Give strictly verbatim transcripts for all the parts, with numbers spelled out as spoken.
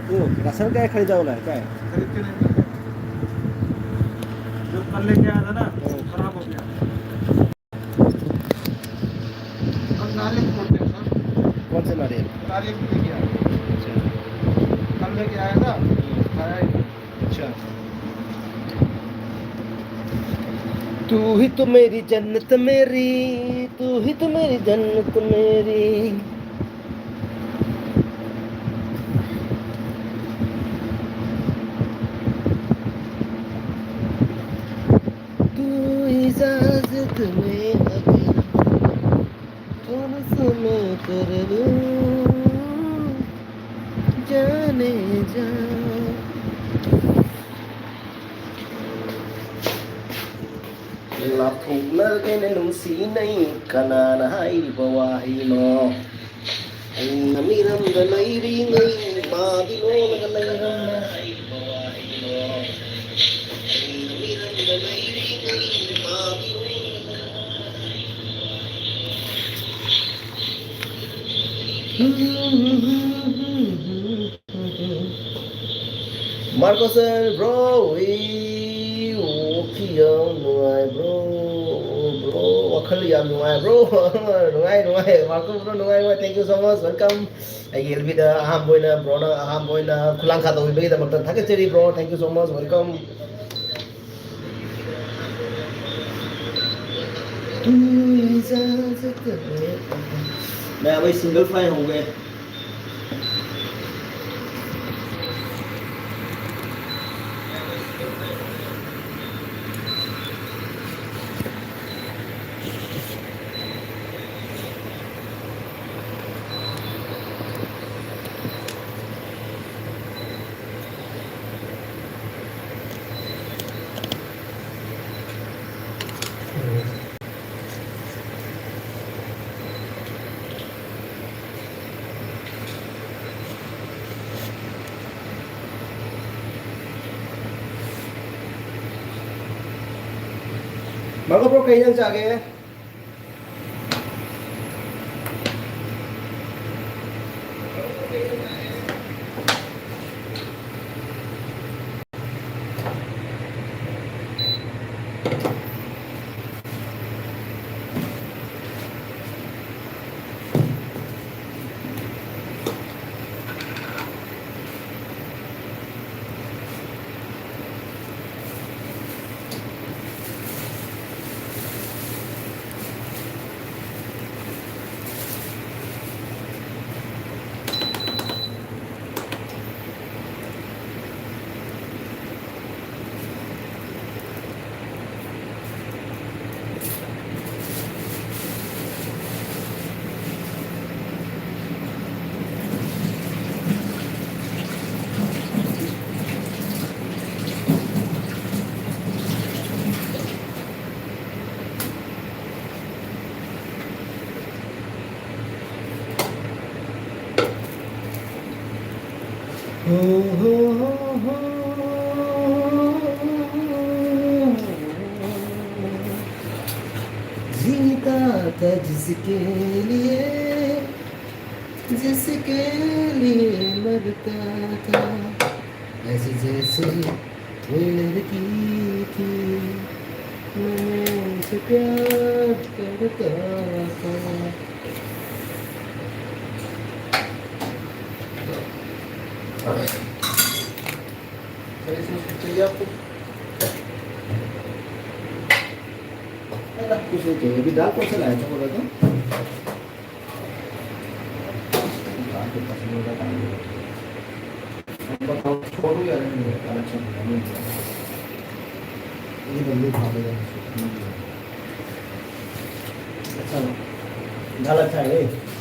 वो राशन क्या खरीदा वाला है, क्या है? खरीद के नहीं मिलता। जो कल लेके आया था ना, वो खराब हो गया। हम नारियल फोड़ते हैं सर। कौन से नारियल? नारियल भी लेके आया। अच्छा। कल लेके आया था, खाया ही नहीं। अच्छा। तू ही तो मेरी जन्नत मेरी, तू ही तो मेरी जन्नत मेरी। तू इजाजत में अगर थोड़ा सा मैं कर लूं, जाने जा। ꯂꯥꯞꯊꯣꯛꯅꯔꯒꯦꯅ ꯅꯨꯡꯁꯤꯅꯩ ꯀꯅꯥꯅ ꯍꯥꯏꯔꯤꯕ ꯋꯥꯍꯩꯅꯣ? ꯑꯩꯅ ꯃꯤꯔꯝꯗ ꯂꯩꯔꯤꯉꯩ ꯃꯥꯗꯤ ꯂꯣꯜꯂꯒ ꯂꯩꯔꯝꯃꯦ꯫ Marcos, bro, we okay, ꯌꯥꯝ ꯅꯨꯡꯉꯥꯏ, bro, bro, ꯋꯥꯈꯜ ꯌꯥꯝ ꯅꯨꯡꯉꯥꯏ, bro꯫ ꯅꯨꯡꯉꯥꯏ, ꯅꯨꯡꯉꯥꯏ, Marcos, bro, ꯅꯨꯡꯉꯥꯏ, ꯅꯨꯡꯉꯥꯏ, thank you so much, welcome꯫ ꯑꯩꯒꯤ ꯑꯦꯜ ꯕꯤꯗ ꯑꯍꯥꯟꯕ ꯑꯣꯏꯅ bro ꯅ ꯑꯍꯥꯟꯕ ꯑꯣꯏꯅ ꯈꯨꯂꯥꯡꯈꯥ ꯇꯧꯕꯤꯕꯒꯤꯗꯃꯛꯇ ꯊꯥꯒꯠꯆꯔꯤ, bro, thank you so much, welcome꯫ ꯃꯌꯥꯝ ꯑꯩ single fry ꯍꯧꯒꯦ꯫ Marco bro, ꯀꯩ ꯏꯟꯖꯥꯡ ꯆꯥꯒꯦ? हो, हो, हो, हो। जीता था जिसके लिए, जिसके लिए मरता था, ऐसे जैसे कोई लड़की थी, मैं उनसे प्यार करता था। सर, इसमें कुछ चाहिए आपको? नहीं, कुछ नहीं चाहिए। अभी दाल कौन सा लाया था, बोला था? दाल तो पसंद होगा, दाल। बताओ, छोड़ो यार, नहीं, दाल अच्छा नहीं है, नहीं। ये बंदे खा लेगा। अच्छा, दाल अच्छा है।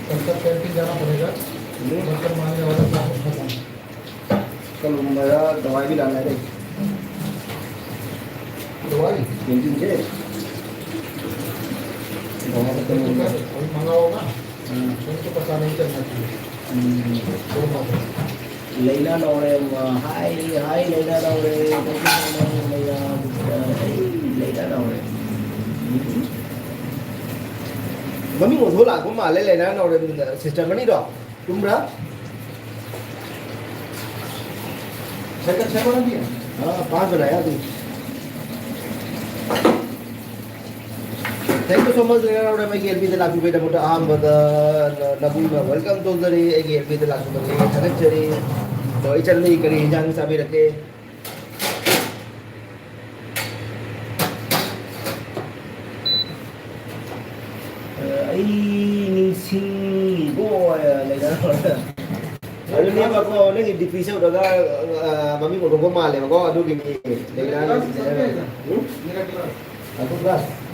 कल तक कैंटीन जाना पड़ेगा। हम्म। बर्तन मांजने वाला काम खत्म। कल मेरा दवाई भी लाना है रे। दवाई? कैंटीन से। दवा खत्म हो गया। अभी मंगाओ ना। हाँ। उनको पता नहीं चलना चाहिए। हम्म। वो बात है। Leina Naorem, uh, hi, hi, Leina Naorem. Thank you so much, Leina. Uh, hey, Leina Naorem. ꯃꯃꯤꯡ ꯑꯣꯟꯊꯣꯛ ꯂꯥꯛꯄ ꯃꯥꯜꯂꯦ, ꯂꯩꯅꯥ ꯅꯥꯎꯔꯦꯝ ꯁꯤꯁꯇꯔ ꯃꯅꯤꯗꯣ꯫ ꯆꯨꯝꯕ꯭ꯔꯥ? ꯁꯥꯏꯀꯜ, ꯁꯥꯏꯀꯜ ꯑꯃꯗꯤ? ꯑꯥ, ꯄꯥꯟꯕ ꯂꯥꯛꯑꯦ ꯑꯗꯨ꯫ Thank you so much, ꯂꯩꯔꯥꯎꯔꯝ ꯑꯩꯒꯤ ꯑꯦꯜ ꯕꯤꯗ ꯂꯥꯛꯄꯤꯕꯒꯤꯗꯃꯛꯇ ꯑꯍꯥꯟꯕꯗ ꯅ-, ꯅꯕꯨꯡꯅ welcome ꯇꯧꯖꯔꯤ, ꯑꯩꯒꯤ ꯑꯦꯜ ꯕꯤꯗ ꯂꯥꯛꯄꯤꯕꯒꯤ ꯊꯥꯒꯠꯆꯔꯤ꯫ ꯑꯗꯣ ꯏꯆꯟꯗꯤ ꯀꯔꯤ ꯏꯟꯖꯥꯡ ꯆꯥꯕꯤꯔꯛꯀꯦ? ꯑ, ꯑꯩ ꯅꯤꯡꯁꯤꯡꯉꯤꯕꯣ, ꯑ, ꯂꯩꯔꯥꯎꯔꯝ꯫ ꯑꯗꯨꯅꯦꯕꯀꯣ, ꯅꯪꯒꯤ ꯗꯤ ꯄꯤ ꯁꯦ ꯎꯔꯒ, ꯑ, ꯃꯃꯤꯡ ꯑꯣꯟꯊꯣꯛꯄ ꯃꯥꯜꯂꯦꯕꯀꯣ, ꯑꯗꯨꯒꯤꯅꯤ꯫ ꯂꯩꯔꯥꯎꯔꯝ꯫ ꯎꯝ? ꯑꯗꯨ ꯀ꯭ꯂꯥꯁ꯫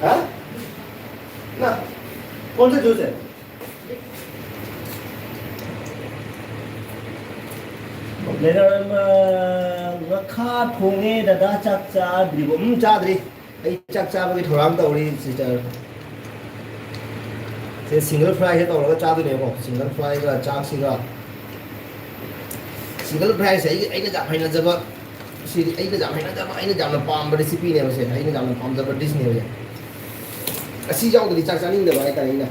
हाँ? ना, कौन सा जूस है? ꯂꯩꯔꯝ, ꯑ, ꯉꯥꯈꯥ ꯊꯣꯡꯉꯦ, ꯗꯗꯥ ꯆꯥꯛ ꯆꯥꯗ꯭ꯔꯤꯕꯣ? ꯎꯝ, ꯆꯥꯗ꯭ꯔꯤ꯫ ꯑꯩ ꯆꯥꯛ ꯆꯥꯕꯒꯤ ꯊꯧꯔꯥꯡ ꯇꯧꯔꯤ, ꯁꯤꯁꯇꯔ꯫ ꯁꯦ single fry ꯁꯦ ꯇꯧꯔꯒ ꯆꯥꯗꯣꯏꯅꯦꯕꯀꯣ, single fry ꯒ ꯆꯥꯛꯁꯤꯒ꯫ Single fry ꯁꯦ ꯑꯩ, ꯑꯩꯅ ꯌꯥꯝ ꯍꯩꯅꯖꯕ, ꯁꯤꯗꯤ ꯑꯩꯅ ꯌꯥꯝ ꯍꯩꯅꯖꯕ, ꯑꯩꯅ ꯌꯥꯝꯅ ꯄꯥꯝꯕ recipe ꯅꯦꯕ ꯁꯦ, ꯑꯩꯅ ꯌꯥꯝꯅ ꯄꯥꯝꯖꯕ dish ꯅꯦꯕ ꯁꯦ꯫ ꯑꯁꯤ ꯌꯥꯎꯗ꯭ꯔꯗꯤ ꯆꯥꯛ ꯆꯥꯅꯤꯡꯗꯕ ꯍꯥꯏꯇꯥꯔꯦ ꯑꯩꯅ꯫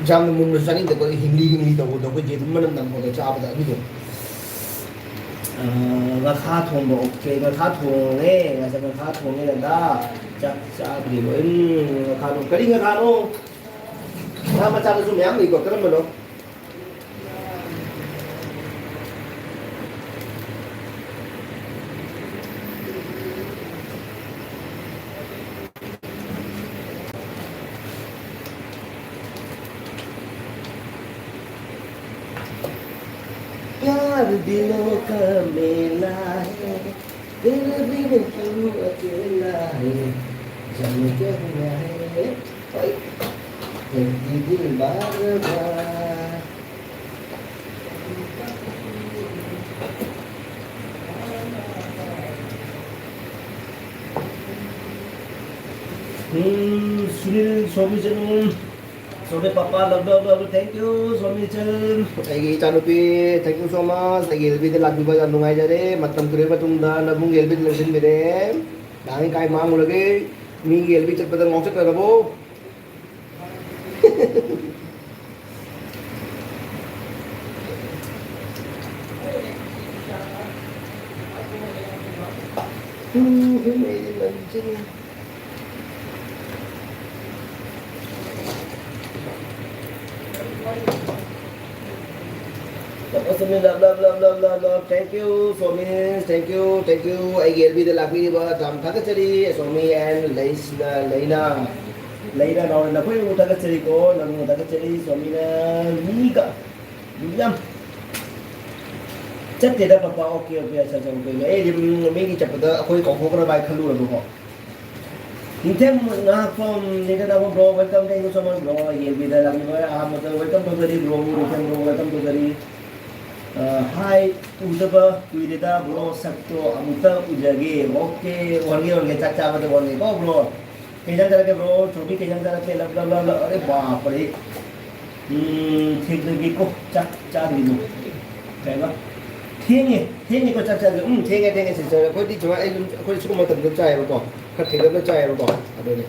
ꯌꯥꯝꯅ ꯃꯨꯟꯅ ꯆꯥꯅꯤꯡꯗꯕ, ꯍꯤꯡꯂꯤ ꯍꯤꯡꯂꯤ ꯇꯧꯕꯗꯣ, ꯑꯩꯈꯣꯏ ꯌꯦꯔꯨꯝ ꯃꯅꯝ ꯅꯝꯕꯗꯣ ꯆꯥꯕꯗ ꯑꯗꯨꯗꯣ꯫ ꯑ, ꯉꯥꯈꯥ ꯊꯣꯡꯕ, okay, ꯉꯥꯈꯥ ꯊꯣꯡꯉꯦ, ꯉꯁꯥꯏ ꯉꯥꯈꯥ ꯊꯣꯡꯉꯦ ꯗꯗꯥ, ꯆꯥꯛ ꯆꯥꯗ꯭ꯔꯤꯕ꯫ ꯎꯝ, ꯉꯥꯈꯥꯗꯣ, ꯀꯔꯤ ꯉꯥꯈꯥꯅꯣ? ꯉꯥ ꯃꯆꯥꯗꯁꯨ ꯃꯌꯥꯝ ꯂꯩꯀꯣ, ꯀꯔꯝꯕꯅꯣ? दिलों का मेला है, तेरे बिन क्यों अकेला है, जाने क्या हुआ है, ओए, तेरी दिल बार बार। Hmm, Sunil Somichanu, Somi Papa, love, love, love, thank you, Somichanu. ꯑꯩꯒꯤ ꯏꯆꯥꯅꯨꯄꯤ, thank you so much. ꯑꯩꯒꯤ ꯑꯦꯜ ꯕꯤꯗ ꯂꯥꯛꯄꯤꯕ ꯌꯥꯝ ꯅꯨꯡꯉꯥꯏꯖꯔꯦ꯫ ꯃꯇꯝ ꯀꯨꯏꯔꯕ ꯃꯇꯨꯡꯗ ꯅꯕꯨꯡꯒꯤ ꯑꯦꯜ ꯕꯤꯗ ꯂꯦꯡꯁꯤꯟꯕꯤꯔꯦ꯫ ꯅꯍꯥꯟꯒꯩ ꯀꯥꯏ ꯃꯥꯡꯉꯨꯔꯒꯦ? ꯃꯤꯒꯤ ꯑꯦꯜ ꯕꯤ ꯆꯠꯄꯗ ꯉꯥꯎꯆꯠꯅꯔꯕꯣ? Love, love, love, love, love, love. Thank you, Somi. Thank you, thank you. ꯑꯩꯒꯤ ꯑꯦꯜ ꯕꯤꯗ ꯂꯥꯛꯄꯤꯔꯤꯕ ꯌꯥꯝ ꯊꯥꯒꯠꯆꯔꯤ, Somi and ꯂꯩꯁꯅ, ꯂꯩꯅꯥ꯫ ꯂꯩꯅꯥ, ꯅꯈꯣꯏꯕꯨ ꯊꯥꯒꯠꯆꯔꯤꯀꯣ, ꯅꯪꯕꯨ ꯊꯥꯒꯠꯆꯔꯤ, ꯁꯣꯃꯤꯅ ꯃꯤꯒ ꯌꯥꯝ ꯆꯠꯇꯦꯗ, ꯄꯄꯥ꯫ ꯑꯣꯀꯦ, ꯑꯣꯀꯦ, ꯑꯠꯆꯥ, ꯑꯠꯆꯥ, ꯑꯣꯀꯦ, ꯑꯣꯀꯦ꯫ ꯑꯩꯗꯤ, ꯎꯝ, ꯃꯤꯒꯤ ꯆꯠꯄꯗ ꯑꯩꯈꯣꯏ ꯀꯥꯎꯊꯣꯛꯈ꯭ꯔꯕ ꯍꯥꯏ ꯈꯜꯂꯨꯔꯕꯀꯣ꯫ ꯅꯤꯡꯊꯦꯝ ꯉꯥꯏꯍꯥꯛ ꯐꯝ, ꯅꯤꯡꯊꯦꯝ ꯇꯥꯃꯣ bro, welcome, thank you so much bro꯫ ꯌꯦꯡꯕꯤꯗ ꯂꯥꯛꯄꯤꯕ ꯑꯍꯥꯟꯕꯗ welcome ꯇꯧꯖꯔꯤ bro, ꯅꯤꯡꯊꯦꯝ bro, welcome ꯇꯧꯖꯔꯤ꯫ ꯑ, hi, ꯎꯗꯕ ꯀꯨꯏꯔꯦꯗ bro, ꯁꯛꯇꯣ ꯑꯃꯨꯛꯇ ꯎꯖꯒꯦ꯫ ꯑꯣꯀꯦ, ꯑꯣꯟꯒꯦ, ꯑꯣꯟꯒꯦ, ꯆꯥꯛ ꯆꯥꯕꯗ ꯑꯣꯟꯒꯦꯀꯣ bro꯫ ꯀꯩ ꯏꯟꯖꯥꯡ ꯆꯥꯔꯛꯀꯦ bro? ꯁꯣꯝꯒꯤ ꯀꯩ ꯏꯟꯖꯥꯡ ꯆꯥꯔꯛꯀꯦ? ꯂꯞ, ꯂꯞ, ꯂꯞ, ꯂꯞ꯫ ꯑꯔꯦ ꯕꯥꯞ ꯔꯦ꯫ ꯎꯝ, ꯊꯦꯡꯅꯒꯦꯀꯣ꯫ ꯆꯥꯛ ꯆꯥꯗ꯭ꯔꯤꯕꯣ? ꯀꯩꯕ? ꯊꯦꯡꯉꯦ, ꯊꯦꯡꯉꯦꯀꯣ ꯆꯥꯛ ꯆꯥꯗ꯭ꯔꯤ꯫ ꯎꯝ, ꯊꯦꯡꯉꯦ, ꯊꯦꯡꯉꯦ sister꯫ ꯑꯩꯈꯣꯏꯗꯤ ꯁꯨꯃꯥꯏꯅ, ꯑꯩ ꯑꯗꯨꯝ, ꯑꯩꯈꯣꯏ ꯁꯤꯒꯨꯝꯕ ꯃꯇꯝꯗ ꯆꯥꯏꯌꯦꯕꯀꯣ꯫ ꯈꯔ ꯊꯦꯡꯂꯞꯅ ꯆꯥꯏꯌꯦꯕꯀꯣ꯫ ꯑꯗꯨꯅꯤ꯫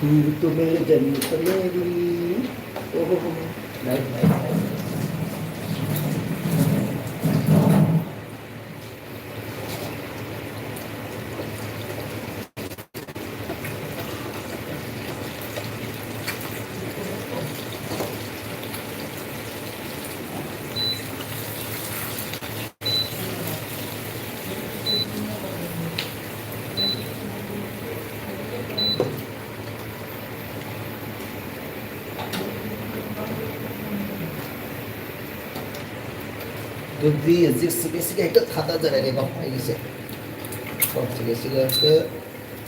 ꯇꯨ ꯇꯨꯃꯦ ꯖꯅꯤ ꯇꯨꯃꯦ ꯔꯤ꯫ ꯑꯣ ꯍꯣ ꯍꯣ꯫ ꯂꯥꯏ, ꯂꯥꯏ, ꯂꯥꯏ꯫ ꯑꯗꯨꯗꯤ ꯍꯧꯖꯤꯛ ꯁꯤꯒꯤ, ꯁꯤꯒ ꯍꯦꯛꯇ ꯊꯥꯗꯖꯔꯒꯦꯀꯣ, ꯑꯩꯒꯤꯁꯦ꯫ ꯀꯣ, ꯁꯤꯒ, ꯁꯤꯒ ꯍꯦꯛꯇ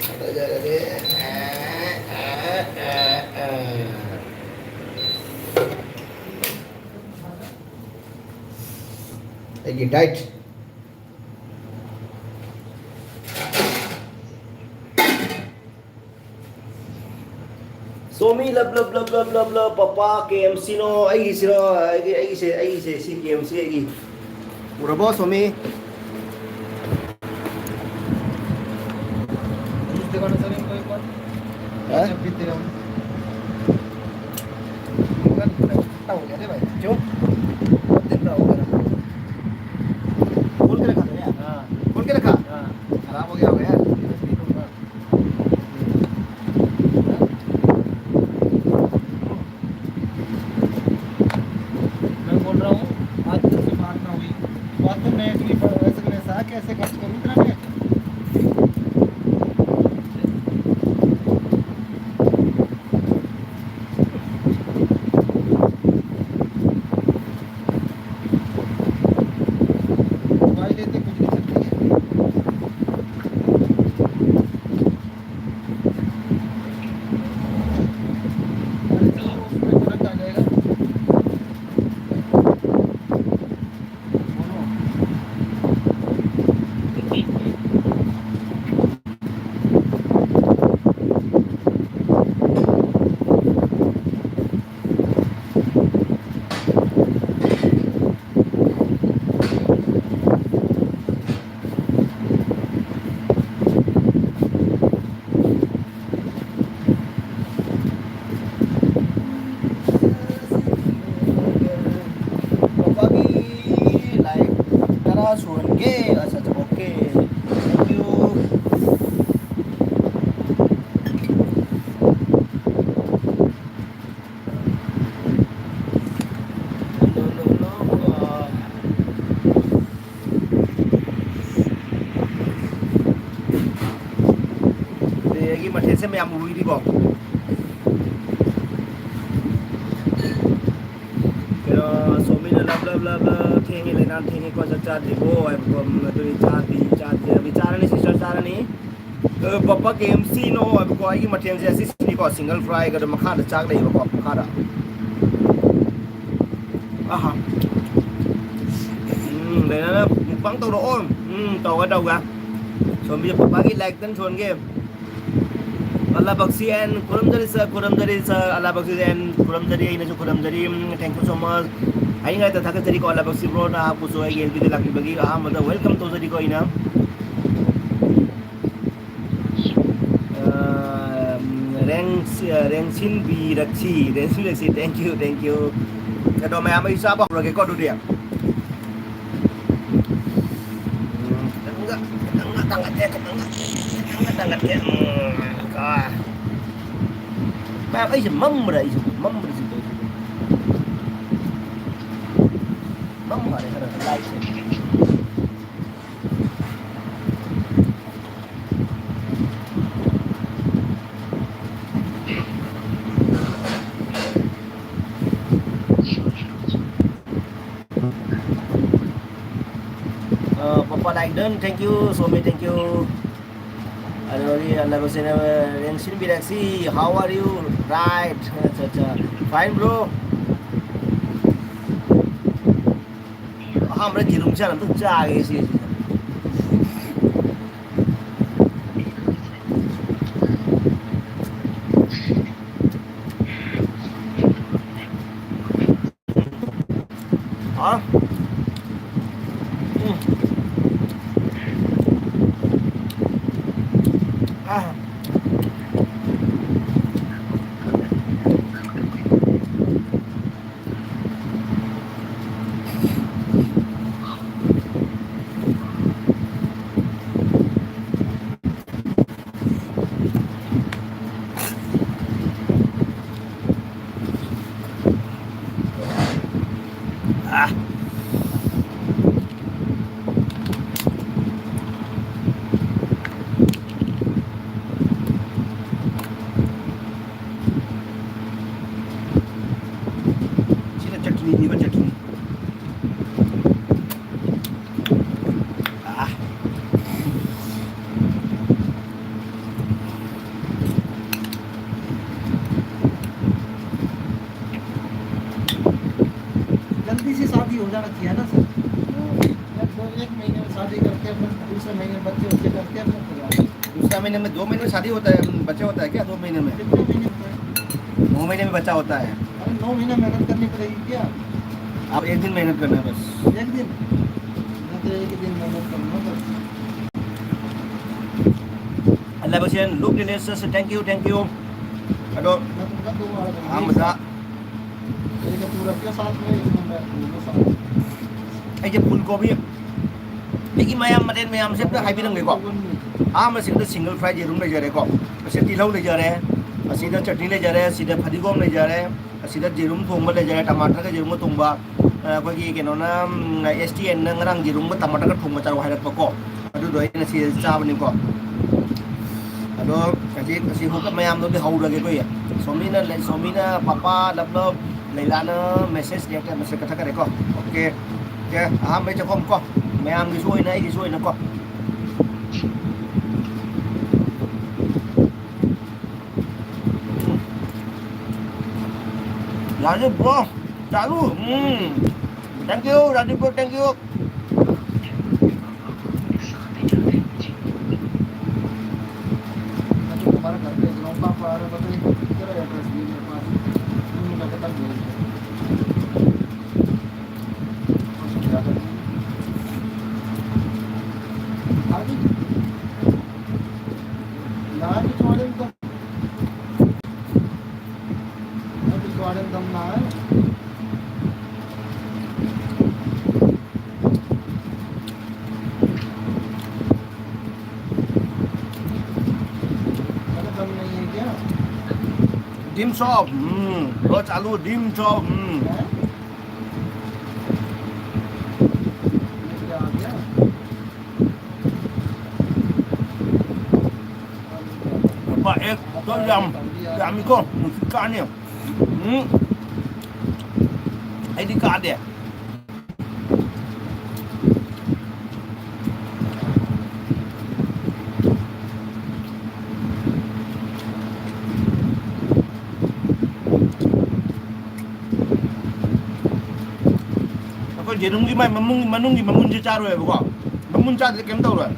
ꯊꯥꯗꯖꯔꯒꯦ꯫ ꯑꯩꯒꯤ diet꯫ ꯁꯣꯃꯤ ꯂꯞ ꯂꯞ ꯂꯞ ꯂꯞ ꯂꯞ ꯂꯞ, ꯄꯄꯥ ꯀꯦ ꯑꯦꯝ ꯁꯤꯅꯣ? ꯑꯩꯒꯤꯁꯤꯔꯣ? ꯑꯩꯒꯤ, ꯑꯩꯒꯤꯁꯦ, ꯑꯩꯒꯤꯁꯦ, ꯁꯤ ꯀꯦ ꯑꯦꯝ ꯁꯤ ꯑꯩꯒꯤ꯫ ꯎꯔꯕꯣ, ꯁꯣꯃꯤ? ꯍꯥ? खोल के रखा था यार। हाँ। खोल के रखा? हाँ। खराब हो गया होगा यार। मैं बोल रहा हूँ, आज तक से बात ना हुई। बात तो नेट की, पर वैसे, वैसे आ, कैसे खर्च करूँ इतना नेट? मोबाइल लेते कुछ नहीं सकते। अरे चलो, उसमें फर्क आ जाएगा। ꯄꯄꯥꯒꯤ like ꯇꯔꯥ ꯁꯨꯍꯟꯒꯦ꯫ ꯑꯁ, ꯑꯁ, okay. Thank you. ꯑꯗꯒꯤ ꯃꯊꯦꯜꯁꯦ ꯃꯌꯥꯝ ꯎꯕꯤꯔꯤꯀꯣ꯫ ꯀꯩꯅꯣ, ꯁꯣꯃꯤꯅ love, love, love, love, thank you. ꯊꯦꯡꯉꯦ ꯂꯩꯅꯥ, ꯊꯦꯡꯉꯦꯀꯣ, ꯆꯥꯛ ꯆꯥꯗ꯭ꯔꯤꯕꯣ ꯍꯥꯏꯕꯀꯣ꯫ ꯎꯝ, ꯑꯗꯨꯗꯤ ꯆꯥꯗ꯭ꯔꯤ, ꯆꯥꯗ꯭ꯔꯤ꯫ ꯑꯗꯨꯗꯤ ꯆꯥꯔꯅꯤ, ꯁꯤꯁꯇꯔ ꯆꯥꯔꯅꯤ꯫ ꯑ, ꯄꯄꯥ ꯀꯦ ꯑꯦꯝ ꯁꯤꯅꯣ ꯍꯥꯏꯕꯀꯣ꯫ ꯑꯩꯒꯤ ꯃꯊꯦꯜꯁꯦ ꯑꯁꯤꯁꯤꯅꯤꯀꯣ, ꯁꯤꯡꯒꯜ ꯐ꯭ꯔꯥꯏꯒ ꯑꯗꯨꯝ ꯃꯈꯥꯗ ꯆꯥꯛ ꯂꯩꯕꯀꯣ, ꯃꯈꯥꯗ꯫ ꯑꯍꯥ꯫ ꯎꯝ, ꯂꯩꯅꯥꯅ ꯃꯨꯛꯕꯥꯡ ꯇꯧꯔꯛꯑꯣ꯫ ꯎꯝ, ꯇꯧꯒꯦ, ꯇꯧꯒꯦ꯫ ꯁꯣꯝꯕꯤꯁꯦ ꯄꯄꯥꯒꯤ ꯂꯥꯏꯛ ꯇꯟ ꯁꯣꯟꯒꯦ꯫ ꯑꯂꯥꯕꯛꯁꯤ ꯑꯦꯟ ꯈꯨꯔꯨꯝꯖꯔꯤ ꯁꯔ, ꯈꯨꯔꯨꯝꯖꯔꯤ ꯁꯔ, ꯑꯂꯥꯕꯛꯁꯤ ꯑꯦꯟ ꯈꯨꯔꯨꯝꯖꯔꯤ, ꯑꯩꯅꯁꯨ ꯈꯨꯔꯨꯝꯖꯔꯤ꯫ ꯎꯝ, thank you so much꯫ ꯑꯩ ꯉꯥꯏꯇ ꯊꯥꯒꯠꯆꯔꯤꯀꯣ, ꯑꯂꯥꯕꯛꯁꯤ ꯕ꯭ꯔꯣ, ꯅꯍꯥꯛꯄꯨꯁꯨ ꯑꯩꯒꯤ ꯑꯦꯜ ꯕꯤꯗ ꯂꯥꯛꯄꯤꯕꯒꯤ ꯑꯍꯥꯟꯕꯗ welcome ꯇꯧꯖꯔꯤꯀꯣ ꯑꯩꯅ꯫ ꯑ, rank-, ꯔꯦꯡꯁꯤꯟꯕꯤꯔꯛꯁꯤ, ꯔꯦꯡꯁꯤꯟꯕꯤꯔꯛꯁꯤ, thank you, thank you꯫ ꯑꯗꯣ ꯃꯌꯥꯝ ꯑꯩ ꯆꯥꯕ ꯍꯧꯔꯒꯦꯀꯣ ꯑꯗꯨꯗꯤ꯫ ꯎꯝ, ꯈꯤꯇꯪꯒ, ꯈꯤꯇꯪꯒ ꯊꯥꯡꯒꯠꯀꯦ, ꯈꯤꯇꯪꯒ, ꯈꯤꯇꯪꯒ ꯊꯥꯡꯒꯠꯀꯦ꯫ ꯎꯝ, ꯀꯣ꯫ ꯃꯌꯥꯝ, ꯑꯩꯁꯦ ꯃꯝꯕ꯭ꯔꯥ? ꯑꯩꯁꯦ ꯃꯝꯕ꯭ꯔꯥ ꯁꯤ ꯇꯧꯔꯤꯁꯦ? ꯃꯝ ꯃꯥꯜꯂꯦ ꯈꯔ ꯈꯔ ꯂꯥꯏꯠꯁꯦ꯫ ꯑ, ꯄꯄꯥ like done, thank you, Somi, thank you꯫ ꯑꯗꯨꯗꯒꯤ ꯂꯥꯏꯕꯛꯁꯤꯅ ꯔꯦꯡꯁꯤꯟꯕꯤꯔꯛꯁꯤ, how are you? Right. ꯑꯠꯆꯥ, ꯑꯠꯆꯥ. Fine, bro. ꯑꯍꯥꯟꯕꯗ ꯌꯦꯔꯨꯝꯁꯦ ꯍꯥꯟꯅ ꯑꯝꯇ ꯆꯥꯒꯦ ꯁꯤꯁꯤꯗ꯫ ꯍꯥ? ꯎꯝ꯫ ꯑꯥ꯫ ꯑꯥ꯫ ꯁꯤꯅ ꯆꯠꯅꯤꯅꯦꯕ, ꯆꯠꯅꯤ꯫ से शादी हो जाना चाहिए ना सर। एक दो, एक महीने में शादी करके अपने दूसरे महीने में बच्चे बच्चे करके अपने हो जाए। दूसरा महीने में, दो महीने में शादी होता है, बच्चा होता है क्या दो महीने में? कितने महीने में? नौ महीने में बच्चा होता है। अरे, नौ महीने मेहनत करनी पड़ेगी क्या? आप एक दिन मेहनत करना है बस। एक दिन? मैं तो एक दिन मेहनत करूँगा बस। Hello, Basian. Look delicious. Thank you, thank you. Hello. मैं तो कर दूँगा। हाँ, मज़ा। ये तो पूरा के साथ में, इसमें मैं पूरा साथ। ꯑꯩꯁꯦ ꯐꯨꯜ ꯀꯣꯕꯤ, ꯑꯩꯒꯤ ꯃꯌꯥꯝ, ꯃꯊꯦꯜ ꯃꯌꯥꯝꯁꯦ ꯑꯝꯇ ꯍꯥꯏꯕꯤꯔꯝꯒꯦꯀꯣ꯫ ꯑꯍꯥꯟꯕꯁꯤꯗ ꯁꯤꯡꯒꯜ ꯐ꯭ꯔꯥꯏ ꯌꯦꯔꯨꯝ ꯂꯩꯖꯔꯦꯀꯣ꯫ ꯑꯁꯤꯗ ꯇꯤꯜꯍꯧ ꯂꯩꯖꯔꯦ, ꯑꯁꯤꯗ ꯆꯠꯅꯤ ꯂꯩꯖꯔꯦ, ꯑꯁꯤꯗ ꯐꯗꯤꯒꯣꯝ ꯂꯩꯖꯔꯦ, ꯑꯁꯤꯗ ꯌꯦꯔꯨꯝ ꯊꯣꯡꯕ ꯂꯩꯖꯔꯦ, ꯇꯃꯥꯇꯔꯒ ꯌꯦꯔꯨꯝꯒ ꯊꯣꯡꯕ꯫ ꯑ, ꯑꯩꯈꯣꯏꯒꯤ ꯀꯩꯅꯣꯅ, ꯎꯝ, ꯑꯦꯁ ꯇꯤ ꯑꯦꯟꯅ ꯉꯔꯥꯡ ꯌꯦꯔꯨꯝꯒ ꯇꯃꯥꯇꯔꯒ ꯊꯣꯡꯕ ꯆꯥꯔꯣ ꯍꯥꯏꯔꯛꯄꯀꯣ꯫ ꯑꯗꯨꯗꯣ ꯑꯩꯅ ꯁꯤꯗ ꯆꯥꯕꯅꯤꯀꯣ꯫ ꯑꯗꯣ ꯍꯧꯖꯤꯛ ꯑꯁꯤ ꯍꯨꯛ ꯃꯌꯥꯝꯗꯨꯗꯤ ꯍꯧꯔꯒꯦ ꯑꯩꯈꯣꯏ꯫ ꯁꯣꯃꯤꯅ ꯂꯩ-, ꯁꯣꯃꯤꯅ, ꯄꯄꯥ, ꯂꯞ ꯂꯞ, ꯂꯩꯂꯥꯅ ꯃꯦꯁꯦꯖ ꯔꯤꯌꯦꯛꯇ ꯃꯦꯁꯦꯖ ꯀꯛꯊꯠꯈꯔꯦꯀꯣ꯫ ꯑꯣꯀꯦ꯫ ꯑꯣꯀꯦ, ꯑꯍꯥꯟꯕꯩ ꯆꯥꯛꯈꯨꯝ ꯀꯣ꯫ ꯃꯌꯥꯝꯒꯤꯁꯨ ꯑꯣꯏꯅ, ꯑꯩꯒꯤꯁꯨ ꯑꯣꯏꯅꯀꯣ꯫ ꯎꯝ꯫ ꯌꯥꯔꯦ, ꯕ꯭ꯔꯣ꯫ ꯆꯥꯔꯨ꯫ ꯎꯝ꯫ Thank you, Rajib bro, thank you꯫ अच्छा, तुम्हारा घर पे ग्राउंड पास आ रहा है, बताइए, किधर है एड्रेस? ये मेरे पास, तीन मिनट तक भेज दो। और कुछ ज़्यादा नहीं। आगे, यहाँ भी थोड़े तो गार्डन दम ना है। अरे, दम नहीं है क्या? Dim shop, hmm, bro, चालू, dim shop, hmm. हैं? ये क्या आ गया? ꯅꯨꯄꯥ ꯑꯦꯛꯇꯣ ꯌꯥꯝ ꯌꯥꯝꯃꯤꯀꯣ, ꯅꯨꯡꯁꯤꯠ ꯀꯥꯅꯤ꯫ ꯎꯝ꯫ ꯑꯩꯗꯤ ꯀꯥꯗꯦ꯫ ꯑꯩꯈꯣꯏ ꯌꯦꯔꯨꯝꯒꯤ ꯃꯥꯏ ꯃꯃꯨꯡ, ꯃꯅꯨꯡꯒꯤ ꯃꯃꯨꯟꯁꯦ ꯆꯥꯔꯣꯏꯕꯀꯣ꯫ ꯃꯃꯨꯟ ꯆꯥꯗ꯭ꯔꯗꯤ ꯀꯩꯝ ꯇꯧꯔꯣꯏ꯫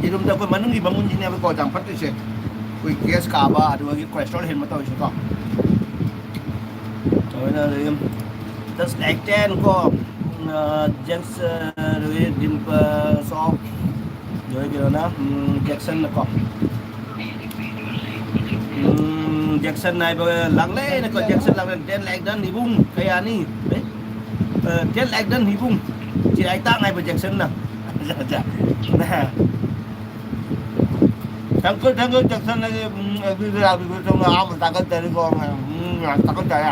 ꯌꯦꯔꯨꯝꯗ ꯑꯩꯈꯣꯏ ꯃꯅꯨꯡꯒꯤ ꯃꯃꯨꯟꯁꯤꯅꯦꯕꯀꯣ ꯌꯥꯝ ꯐꯠꯇ꯭ꯔꯤꯁꯦ, ꯑꯩꯈꯣꯏ gas ꯀꯥꯕ ꯑꯗꯨꯒ cholesterol ꯍꯦꯟꯕ ꯇꯧꯔꯤꯁꯦꯀꯣ꯫ ꯑꯗꯨꯅ ꯑꯗꯨꯝ just like ten ꯀꯣ, ꯎꯝ, ꯑ, Jackson, ꯑ, ꯑꯗꯨꯒ Dimples of, ꯑꯗꯨꯒ ꯀꯩꯅꯣꯅ, ꯎꯝ, Jackson ꯀꯣ꯫ ꯎꯝ, Jackson ꯍꯥꯏꯕ ꯂꯥꯡꯂꯦꯅꯀꯣ, Jackson ꯂꯥꯡꯂꯦ, ten like done ꯏꯕꯨꯡ, ꯀꯌꯥꯅꯤ? ꯑꯦ? ꯑ, ten like done ꯏꯕꯨꯡ, ꯆꯤꯔꯥꯏ ꯇꯥꯡ ꯍꯥꯏꯕ Jacksonꯅ꯫ ꯑꯠꯆꯥ, ꯑꯠꯆꯥ꯫ Thank you, thank you, Jackson ꯍꯥꯏꯗꯤ, ꯎꯝ, ꯑꯗꯨꯗ ꯂꯥꯛꯄꯤꯕ ꯁꯣꯝꯅ ꯑꯍꯥꯟꯕ ꯊꯥꯒꯠꯆꯔꯤꯀꯣ, ꯎꯝ, ꯌꯥꯝ ꯊꯥꯒꯠꯆꯔꯤ꯫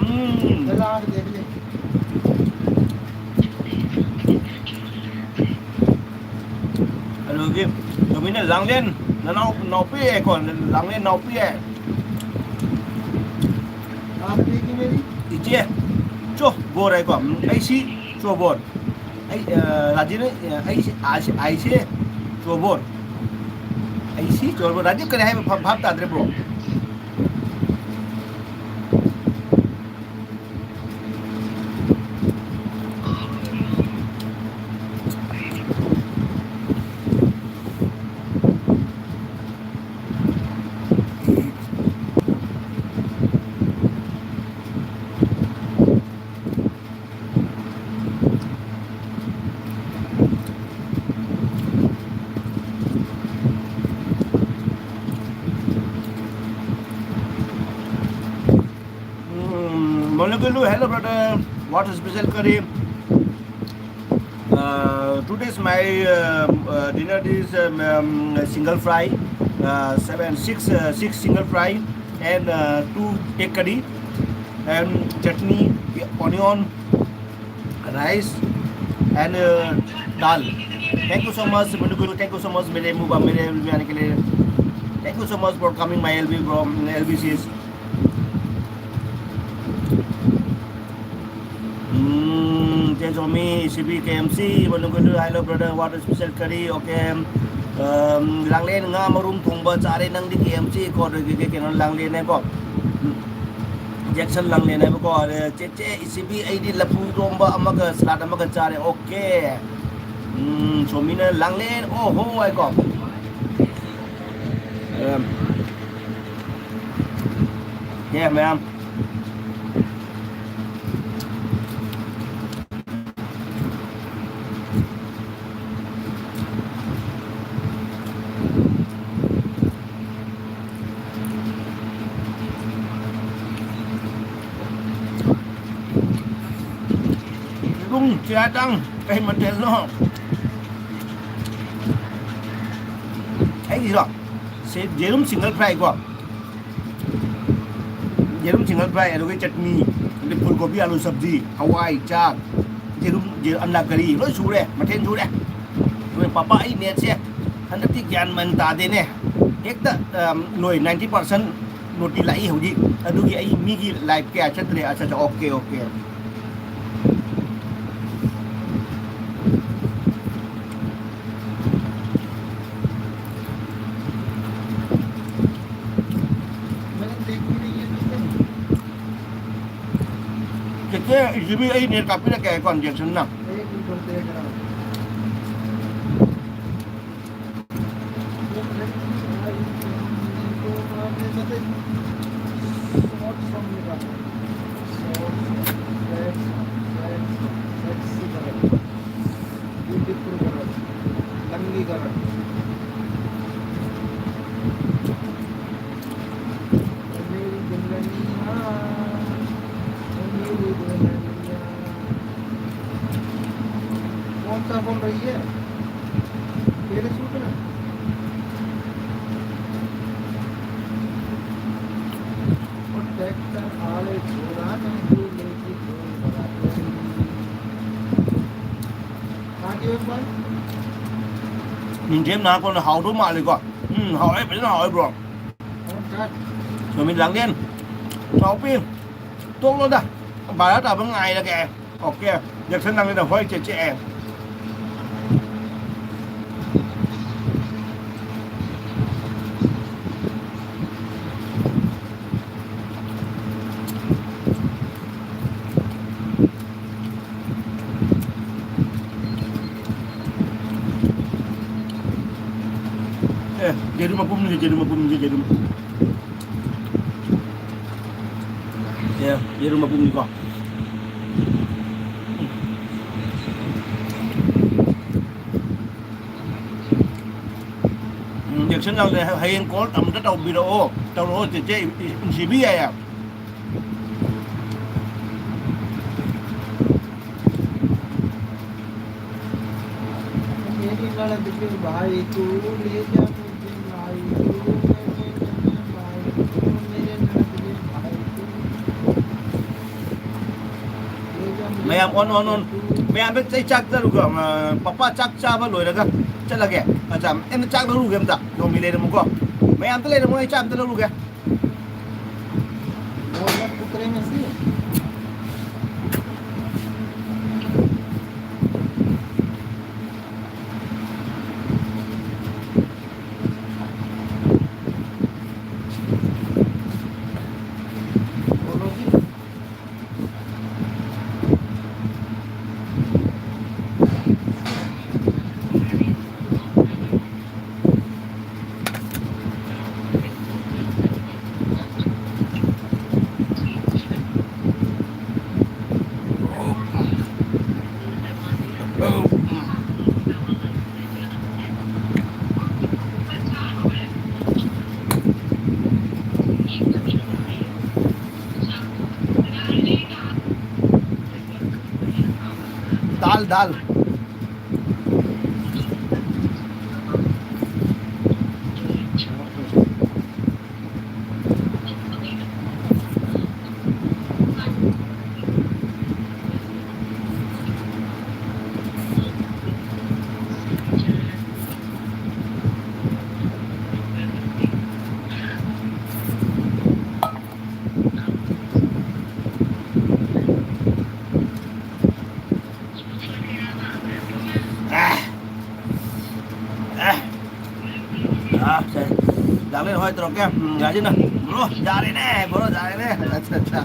ꯎꯝ꯫ ꯑꯗꯨꯒꯤ ꯇꯨꯃꯤꯟꯅ ꯂꯥꯡꯂꯦꯟ ꯅꯅꯥꯎ, ꯅꯥꯎꯄꯤ ꯍꯥꯏꯀꯣ, ꯂꯥꯡꯂꯦꯟ ꯅꯥꯎꯄꯤ ꯍꯥꯏ꯫ ꯏꯆꯦ ꯆꯣ ꯕꯣꯔ ꯍꯥꯏꯀꯣ, ꯑꯩꯁꯤ ꯆꯣꯕꯣꯔ꯫ ꯑꯩ, ꯑ, ꯔꯥꯖꯦꯟ, ꯑ, ꯑꯩꯁꯦ, ꯑꯥꯏꯁꯦ, ꯑꯥꯏꯁꯦ ꯆꯣꯕꯣꯔ꯫ ꯑꯩꯁꯤ ꯆꯣꯕꯣꯔ꯫ ꯔꯥꯖꯦꯟ ꯀꯔꯤ ꯍꯥꯏꯕ ꯚꯥꯞ, ꯚꯥꯞ ꯇꯥꯗ꯭ꯔꯦ, bro꯫ Mm, Molekulu, hello brother. What special curry? Uh, today's my, uh, uh, dinner is, um, um, single fry, uh, seven, six, uh, six single fry, and, uh, two egg curry, and chutney, onion, rice, and, uh, dal. Thank you so much, Molekulu. Thank you so much मेरे मुंह पर मेरे LB आने के लिए. Thank you so much for coming my LB, bro, LBCS. Mm, Somi, CB K M C ꯃꯅꯨꯡꯗ, hello brother, what special curry? Okay. ꯎꯝ, ꯂꯥꯡꯂꯦꯟ ꯉꯥ ꯃꯔꯨꯝ ꯊꯣꯡꯕ ꯆꯥꯔꯦ꯫ ꯅꯪꯗꯤ ꯀꯦ ꯑꯦꯝ ꯁꯤ ꯀꯣ, ꯑꯗꯨꯒꯤ ꯀꯩꯅꯣ ꯂꯥꯡꯂꯦꯟꯅꯦꯀꯣ꯫ ꯎꯝ, ꯖꯦꯛꯁꯟ ꯂꯥꯡꯂꯦꯟ ꯍꯥꯏꯕꯀꯣ꯫ ꯑꯗ ꯆꯦꯆꯦ ꯁꯤꯕꯤ, ꯑꯩꯗꯤ ꯂꯐꯨ ꯏꯔꯣꯝꯕ ꯑꯃꯒ ꯁꯂꯥꯗ ꯑꯃꯒ ꯆꯥꯔꯦ꯫ Okay. ꯎꯝ, ꯁꯣꯃꯤꯅ ꯂꯥꯡꯂꯦꯟ ꯑꯣ ꯍꯣ ꯍꯥꯏꯀꯣ꯫ ꯎꯝ, yeah, ꯃꯌꯥꯝ꯫ ꯌꯦꯔꯨꯝ ꯆꯤꯌꯥꯇꯪ ꯀꯩ ꯃꯊꯦꯜꯅꯣ? ꯑꯩꯒꯤꯁꯤꯔꯣ? ꯁꯤ ꯌꯦꯔꯨꯝ single fry ꯀꯣ꯫ ꯌꯦꯔꯨꯝ single fry, ꯑꯗꯨꯒ ꯆꯠꯅꯤ, ꯑꯗꯩ ꯐꯨꯜ ꯀꯣꯕꯤ ꯑꯂꯨ ꯁꯕꯖꯤ, ꯍꯋꯥꯏ, ꯆꯥꯛ, ꯌꯦꯔꯨꯝ, ꯌꯦ-, ꯑꯟꯗꯥ ꯀꯔꯤ, ꯂꯣꯏ ꯁꯨꯔꯦ, ꯃꯊꯦꯜ ꯁꯨꯔꯦ꯫ ꯑꯗꯨꯒ ꯄꯥꯄꯥ, ꯑꯩ ꯅꯦꯠꯁꯦ ꯍꯟꯗꯛꯇꯤ ꯒ꯭ꯌꯥꯟ ꯃꯦꯟ ꯇꯥꯗꯦꯅꯦ꯫ ꯍꯦꯛꯇ, ꯑꯝ, ꯂꯣꯏ, ninety percent ꯅꯣꯇꯤ ꯂꯥꯛꯏ ꯍꯧꯖꯤꯛ꯫ ꯑꯗꯨꯒꯤ ꯑꯩ ꯃꯤꯒꯤ live ꯀꯌꯥ ꯆꯠꯇ꯭ꯔꯦ꯫ ꯑꯠꯆꯥ, ꯑꯠꯆꯥ, okay, okay꯫ ꯆꯦꯆꯦ, ꯖꯤꯕꯤ ꯑꯩ ꯅꯦꯠ ꯀꯥꯞꯄꯤꯔꯛꯀꯦ ꯍꯥꯏꯀꯣ, ꯖꯦꯛꯁꯟꯅ꯫ Beautiful girl, lovely girl. मेरी दुल्हनिया, मेरी दुल्हनिया। कौन सा बोल रही है? तेरे सूट ना। और ट्रैक्टर आले छोरा ने तू लेके गोल बना दे। हाँ जी, एक बार। ꯅꯤꯡꯊꯦꯝ ꯅꯍꯥꯛꯀꯣꯟꯅ ꯍꯥꯎꯗꯧ ꯃꯥꯜꯂꯤꯀꯣ꯫ ꯎꯝ, ꯍꯥꯎꯋꯦ, ꯐꯖꯅ ꯍꯥꯎꯋꯦ, bro꯫ ꯅꯨꯃꯤꯠ ꯂꯥꯡꯂꯦꯟ꯫ ꯆꯥꯎꯄꯤ, ꯇꯣꯛꯂꯣꯗ꯫ ꯚꯥꯔꯥ ꯇꯥꯕ ꯉꯥꯏꯔꯒꯦ꯫ Okay, Jackson ꯅꯪꯒꯤꯗ ꯍꯣꯏ ꯆꯦ ꯆꯦ꯫ ꯑꯦ, ꯌꯦꯔꯨꯝ ꯃꯄꯨꯝꯅꯤ, ꯌꯦꯔꯨꯝ ꯃꯄꯨꯝꯅꯤ, ꯌꯦꯔꯨꯝ꯫ ꯑꯦ, ꯌꯦꯔꯨꯝ ꯃꯄꯨꯝꯅꯤꯀꯣ꯫ ꯎꯝ, ꯖꯦꯛꯁꯟ ꯂꯥꯎꯗꯦ꯫ ꯍꯌꯦꯡ call ꯑꯃꯨꯛꯇ ꯇꯧꯕꯤꯔꯛꯑꯣ, ꯇꯧꯔꯛꯑꯣ ꯆꯦꯆꯦ ꯅꯨꯡꯁꯤꯕꯤ ꯌꯥꯏꯌꯦ꯫ मेरी ननद के भाई तू ले जा मुझे भाई तू, मेरे ननद के भाई तू, मेरे ननद के भाई तू। ꯃꯌꯥꯝ ꯑꯣꯟ, ꯑꯣꯟ, ꯑꯣꯟ꯫ ꯃꯌꯥꯝꯗ ꯑꯩ ꯆꯥꯛ ꯆꯥꯔꯨꯒ, ꯑ, ꯄꯄꯥ ꯆꯥꯛ ꯆꯥꯕ ꯂꯣꯏꯔꯒ ꯆꯠꯂꯒꯦ꯫ ꯑꯠꯆꯥ, ꯑꯩꯅ ꯆꯥꯛ ꯂꯧꯔꯨꯒꯦ ꯑꯝꯇ꯫ ꯅꯣꯡꯃꯤ ꯂꯩꯔꯝꯃꯨꯀꯣ꯫ ꯃꯌꯥꯝ ꯑꯝꯇ ꯂꯩꯔꯝꯃꯣ, ꯑꯩ ꯆꯥꯛ ꯑꯝꯇ ꯂꯧꯔꯨꯒꯦ꯫ दाल, दाल। ꯇꯧꯔꯛꯀꯦ꯫ ꯎꯝ, ꯌꯥꯁꯤꯅ꯫ ꯕ꯭ꯔꯣ, ꯌꯥꯔꯦꯅꯦ, ꯕ꯭ꯔꯣ, ꯌꯥꯔꯦꯅꯦ꯫ ꯑꯠꯆꯥ, ꯑꯠꯆꯥ꯫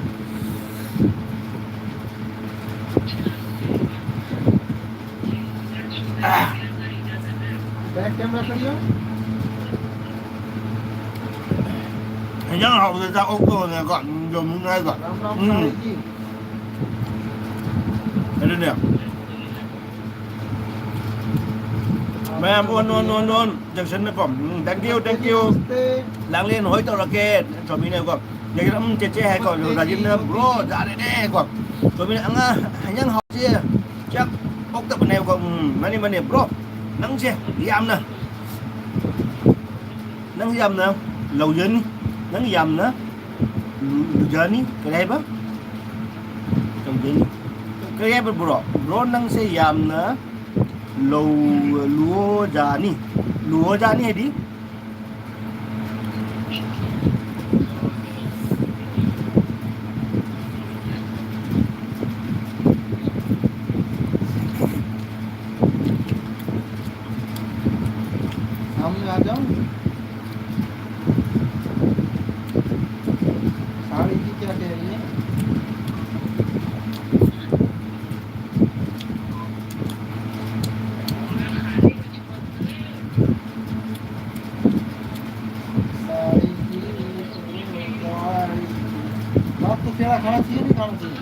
ꯕꯦꯛ ꯀꯦꯃꯦꯔꯥ ꯀꯔꯤꯌꯣ? ꯏꯟꯖꯥꯡ ꯍꯥꯎꯕꯗ ꯆꯥꯛ ꯑꯣꯛꯇꯕꯅꯦꯀꯣ꯫ ꯎꯝ, ꯌꯣꯟꯅꯤꯡꯉꯦ ꯍꯥꯏꯕ꯫ ꯔꯥꯝ ꯔꯥꯝ ꯎꯝ꯫ ꯁꯥꯏꯒꯤ꯫ ꯑꯗꯨꯅꯦ꯫ ꯃꯌꯥꯝ ꯑꯣꯟ, ꯑꯣꯟ, ꯑꯣꯟ, ꯑꯣꯟ꯫ ꯖꯪꯁꯟꯗꯀꯣ꯫ ꯎꯝ, thank you, thank you꯫ ꯅꯃꯁꯇꯦ꯫ ꯂꯥꯡꯂꯦꯟ ꯍꯣꯏ ꯇꯧꯔꯛꯀꯦ꯫ ꯆꯧꯃꯤꯅꯀꯣ꯫ ꯌꯥꯏꯔꯝ ꯆꯦꯆꯦ ꯍꯥꯏꯀꯣ꯫ ꯅꯃꯁꯇꯦ ꯔꯥꯖꯤꯕꯅ, ꯖꯤ꯫ "ꯕ꯭ꯔꯣ, ꯌꯥꯔꯦꯅꯦꯀꯣ꯫ ꯆꯧꯃꯤꯅ ꯑꯉꯥꯡ ꯍꯤꯟꯖꯥꯡ ꯍꯥꯎꯁꯦ ꯆꯥꯛ ꯑꯣꯛꯇꯕꯅꯦꯕꯀꯣ꯫" ꯎꯝ, ꯃꯥꯅꯤ, ꯃꯥꯅꯤ꯫ ꯕ꯭ꯔꯣ, ꯅꯪꯁꯦ ꯌꯥꯝꯅ, ꯅꯪ ꯌꯥꯝꯅ ꯂꯧꯖꯅꯤ꯫ ꯅꯪ ꯌꯥꯝꯅ ꯂꯨ-, ꯂꯨꯖꯅꯤ꯫ ꯀꯔꯤ ꯍꯥꯏꯕ? ꯇꯧꯖꯅꯤ꯫ ꯀꯔꯤ ꯍꯥꯏꯕ, ꯕ꯭ꯔꯣ? ꯕ꯭ꯔꯣ, ꯅꯪꯁꯦ ꯌꯥꯝꯅ ꯂꯧ-, ꯂꯨꯑꯣꯖꯥꯅꯤ꯫ ꯂꯨꯑꯣꯖꯥꯅꯤ ꯍꯥꯏꯗꯤ? सामने आ जाओ। साड़ी जी क्या कह रही है? साड़ी जी, साड़ी जी। बाप को पेड़ा खाना चाहिए, नहीं खाना चाहिए?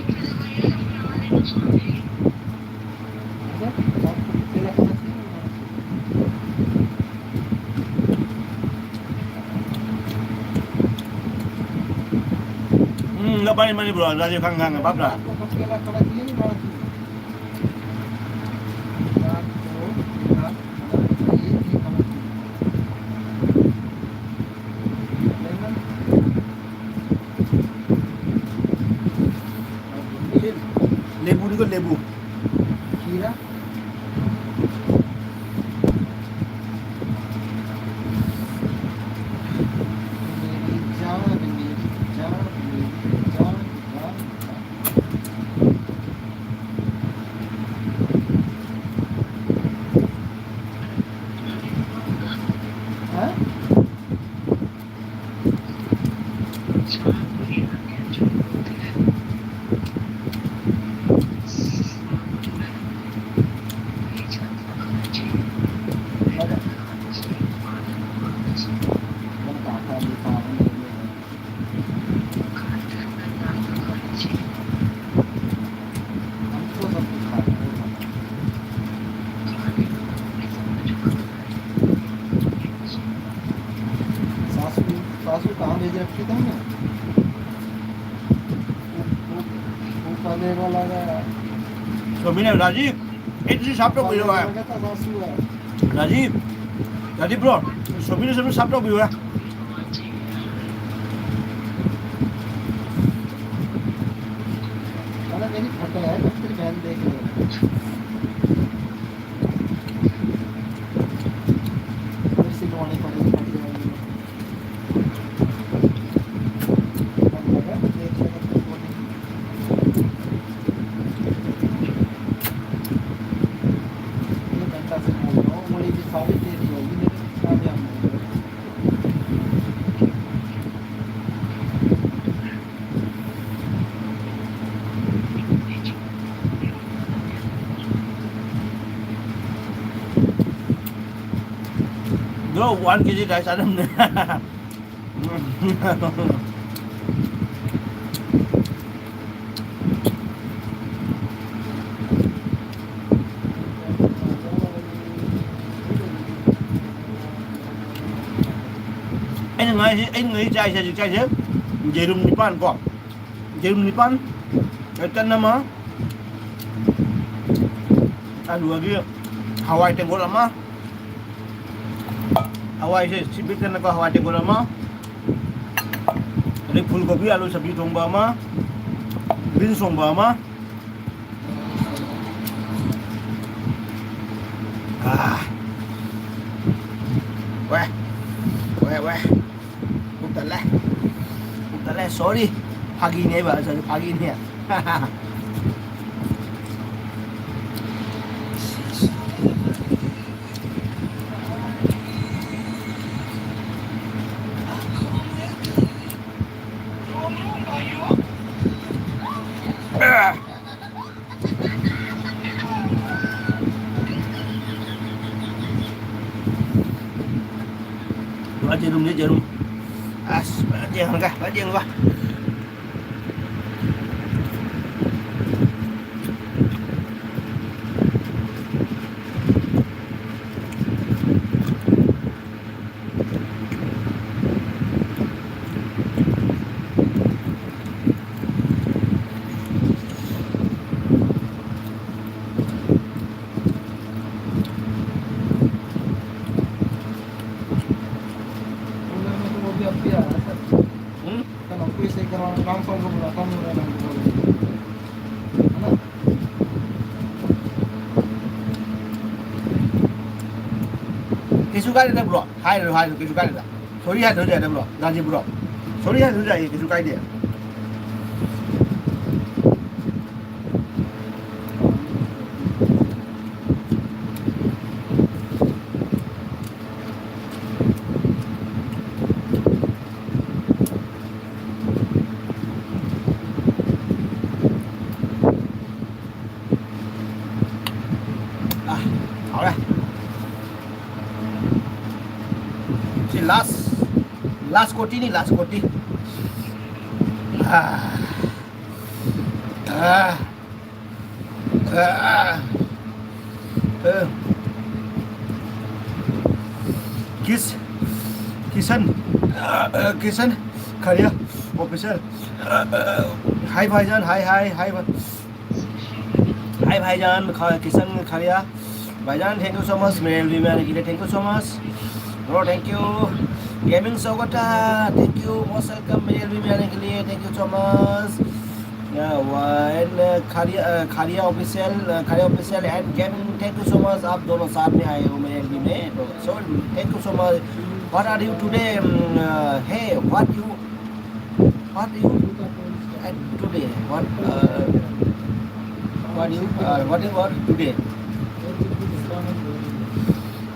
अच्छा, बाप को पेड़ा खाना चाहिए, नहीं खाना चाहिए? ꯎꯝ, ꯂꯨꯄꯥ ꯃꯔꯤ ꯃꯔꯤ ꯄꯨꯔꯛꯑꯣ, ꯆꯥꯁꯦ, ꯈꯪ ꯈꯪꯉꯦ, ꯚꯥꯞ ꯇꯥꯔꯦ꯫ ꯂꯦꯕꯨꯅꯤꯀꯣ, ꯂꯦꯕꯨ꯫ ꯈꯤꯔꯥ꯫ ꯍꯥ? ꯁꯣꯃꯤꯅ, ꯔꯥꯖꯤꯞ, ꯑꯩ ꯁꯤ ꯁꯥꯞ ꯇꯧꯕꯤꯔꯣ ꯍꯥꯏ꯫ ꯔꯥꯖꯤꯞ, ꯔꯥꯖꯤꯞ ꯕ꯭ꯔꯣ, ꯁꯣꯃꯤꯅ ꯁꯣꯃꯤꯅ ꯁꯥꯞ ꯇꯧꯕꯤꯌꯨ ꯍꯥꯏ꯫ ꯅꯣ, ꯋꯥꯟ ꯀꯦꯖꯤ ꯗꯥꯏ ꯆꯥꯔꯝꯅꯦ꯫ ꯑꯩꯅ ꯉꯥꯏꯁꯦ, ꯑꯩꯅ ꯉꯥꯏ ꯆꯥꯏꯁꯦ, ꯍꯧꯖꯤꯛ ꯆꯥꯏꯁꯦ ꯌꯦꯔꯨꯝ ꯅꯤꯄꯥꯟ ꯀꯣ, ꯌꯦꯔꯨꯝ ꯅꯤꯄꯥꯟ, ꯇꯟ ꯑꯃ, ꯑꯗꯨꯗꯒꯤ ꯍꯋꯥꯏ ꯇꯦꯡꯀꯣꯠ ꯑꯃ, ꯍꯋꯥꯏꯁꯦ ꯁꯤ ꯄꯤꯛ ꯊꯟꯅꯀꯣ, ꯍꯋꯥꯏ ꯇꯦꯡꯀꯣꯠ ꯑꯃ, ꯑꯗꯩ ꯐꯨꯜ ꯀꯣꯕꯤ ꯑꯂꯨ ꯁꯕꯖꯤ ꯊꯣꯡꯕ ꯑꯃ, ꯕꯤꯟꯁ ꯊꯣꯡꯕ ꯑꯃ꯫ ꯑꯥ꯫ ꯋꯦ꯫ ꯋꯦ, ꯋꯦ꯫ ꯄꯨꯛ ꯊꯜꯂꯦ꯫ ꯄꯨꯛ ꯊꯜꯂꯦ꯫ Sorry꯫ ꯐꯥꯒꯤꯅꯦꯕ, ꯐꯥꯒꯤꯅꯦ꯫ ꯌꯦꯔꯨꯝꯅꯦ, ꯌꯦꯔꯨꯝ꯫ ꯑꯁ, ꯐꯖꯅ ꯌꯦꯡꯉꯒ, ꯐꯖꯅ ꯌꯦꯡꯉꯒ꯫ ꯀꯥꯏꯗꯦꯗ ꯕ꯭ꯔꯣ, ꯍꯥꯏꯔꯁꯨ ꯍꯥꯏꯔꯁꯨ ꯀꯩꯁꯨ ꯀꯥꯏꯗꯦꯗ꯫ ꯁꯣꯔꯤ ꯍꯥꯏꯗ꯭ꯔꯁꯨ ꯌꯥꯏꯗ ꯕ꯭ꯔꯣ, ꯔꯥꯖꯤꯕ ꯕ꯭ꯔꯣ꯫ ꯁꯣꯔꯤ ꯍꯥꯏꯗ꯭ꯔꯁꯨ ꯌꯥꯏꯌꯦ, ꯀꯩꯁꯨ ꯀꯥꯏꯗꯦ꯫ ꯑꯥ, ꯍꯥꯎꯔꯦ꯫ ꯁꯤ ꯂꯥꯁ, ꯂꯥꯁ ꯀꯣꯇꯤꯅꯤ, ꯂꯥꯁ ꯀꯣꯇꯤ꯫ ꯑꯥ, ꯑꯥ, ꯑꯥ, ꯑꯥ꯫ ꯀꯤꯁ, ꯀꯤꯁꯟ, ꯑꯥ, ꯀꯤꯁꯟ ꯈꯥꯔꯤꯌꯥ official꯫ Hi भाईजान, hi, hi, hi भाई। Hi भाईजान, खा-, किशन खारिया। भाईजान, thank you so much मेरे एलबी में आने के लिए, thank you so much bro, thank you। Gaming सौगटा, thank you, most welcome मेरे एलबी में आने के लिए, thank you so much। या, वन, खारिया, अ, खारिया ऑफिशियल, अ, Khariya official and gaming, thank you so much, आप दोनों साथ में आए हो मेरे एलबी में, तो so thank you so much। What are you today? Um, uh, hey, what you What you had today? What, uh, what you, uh, what you are today?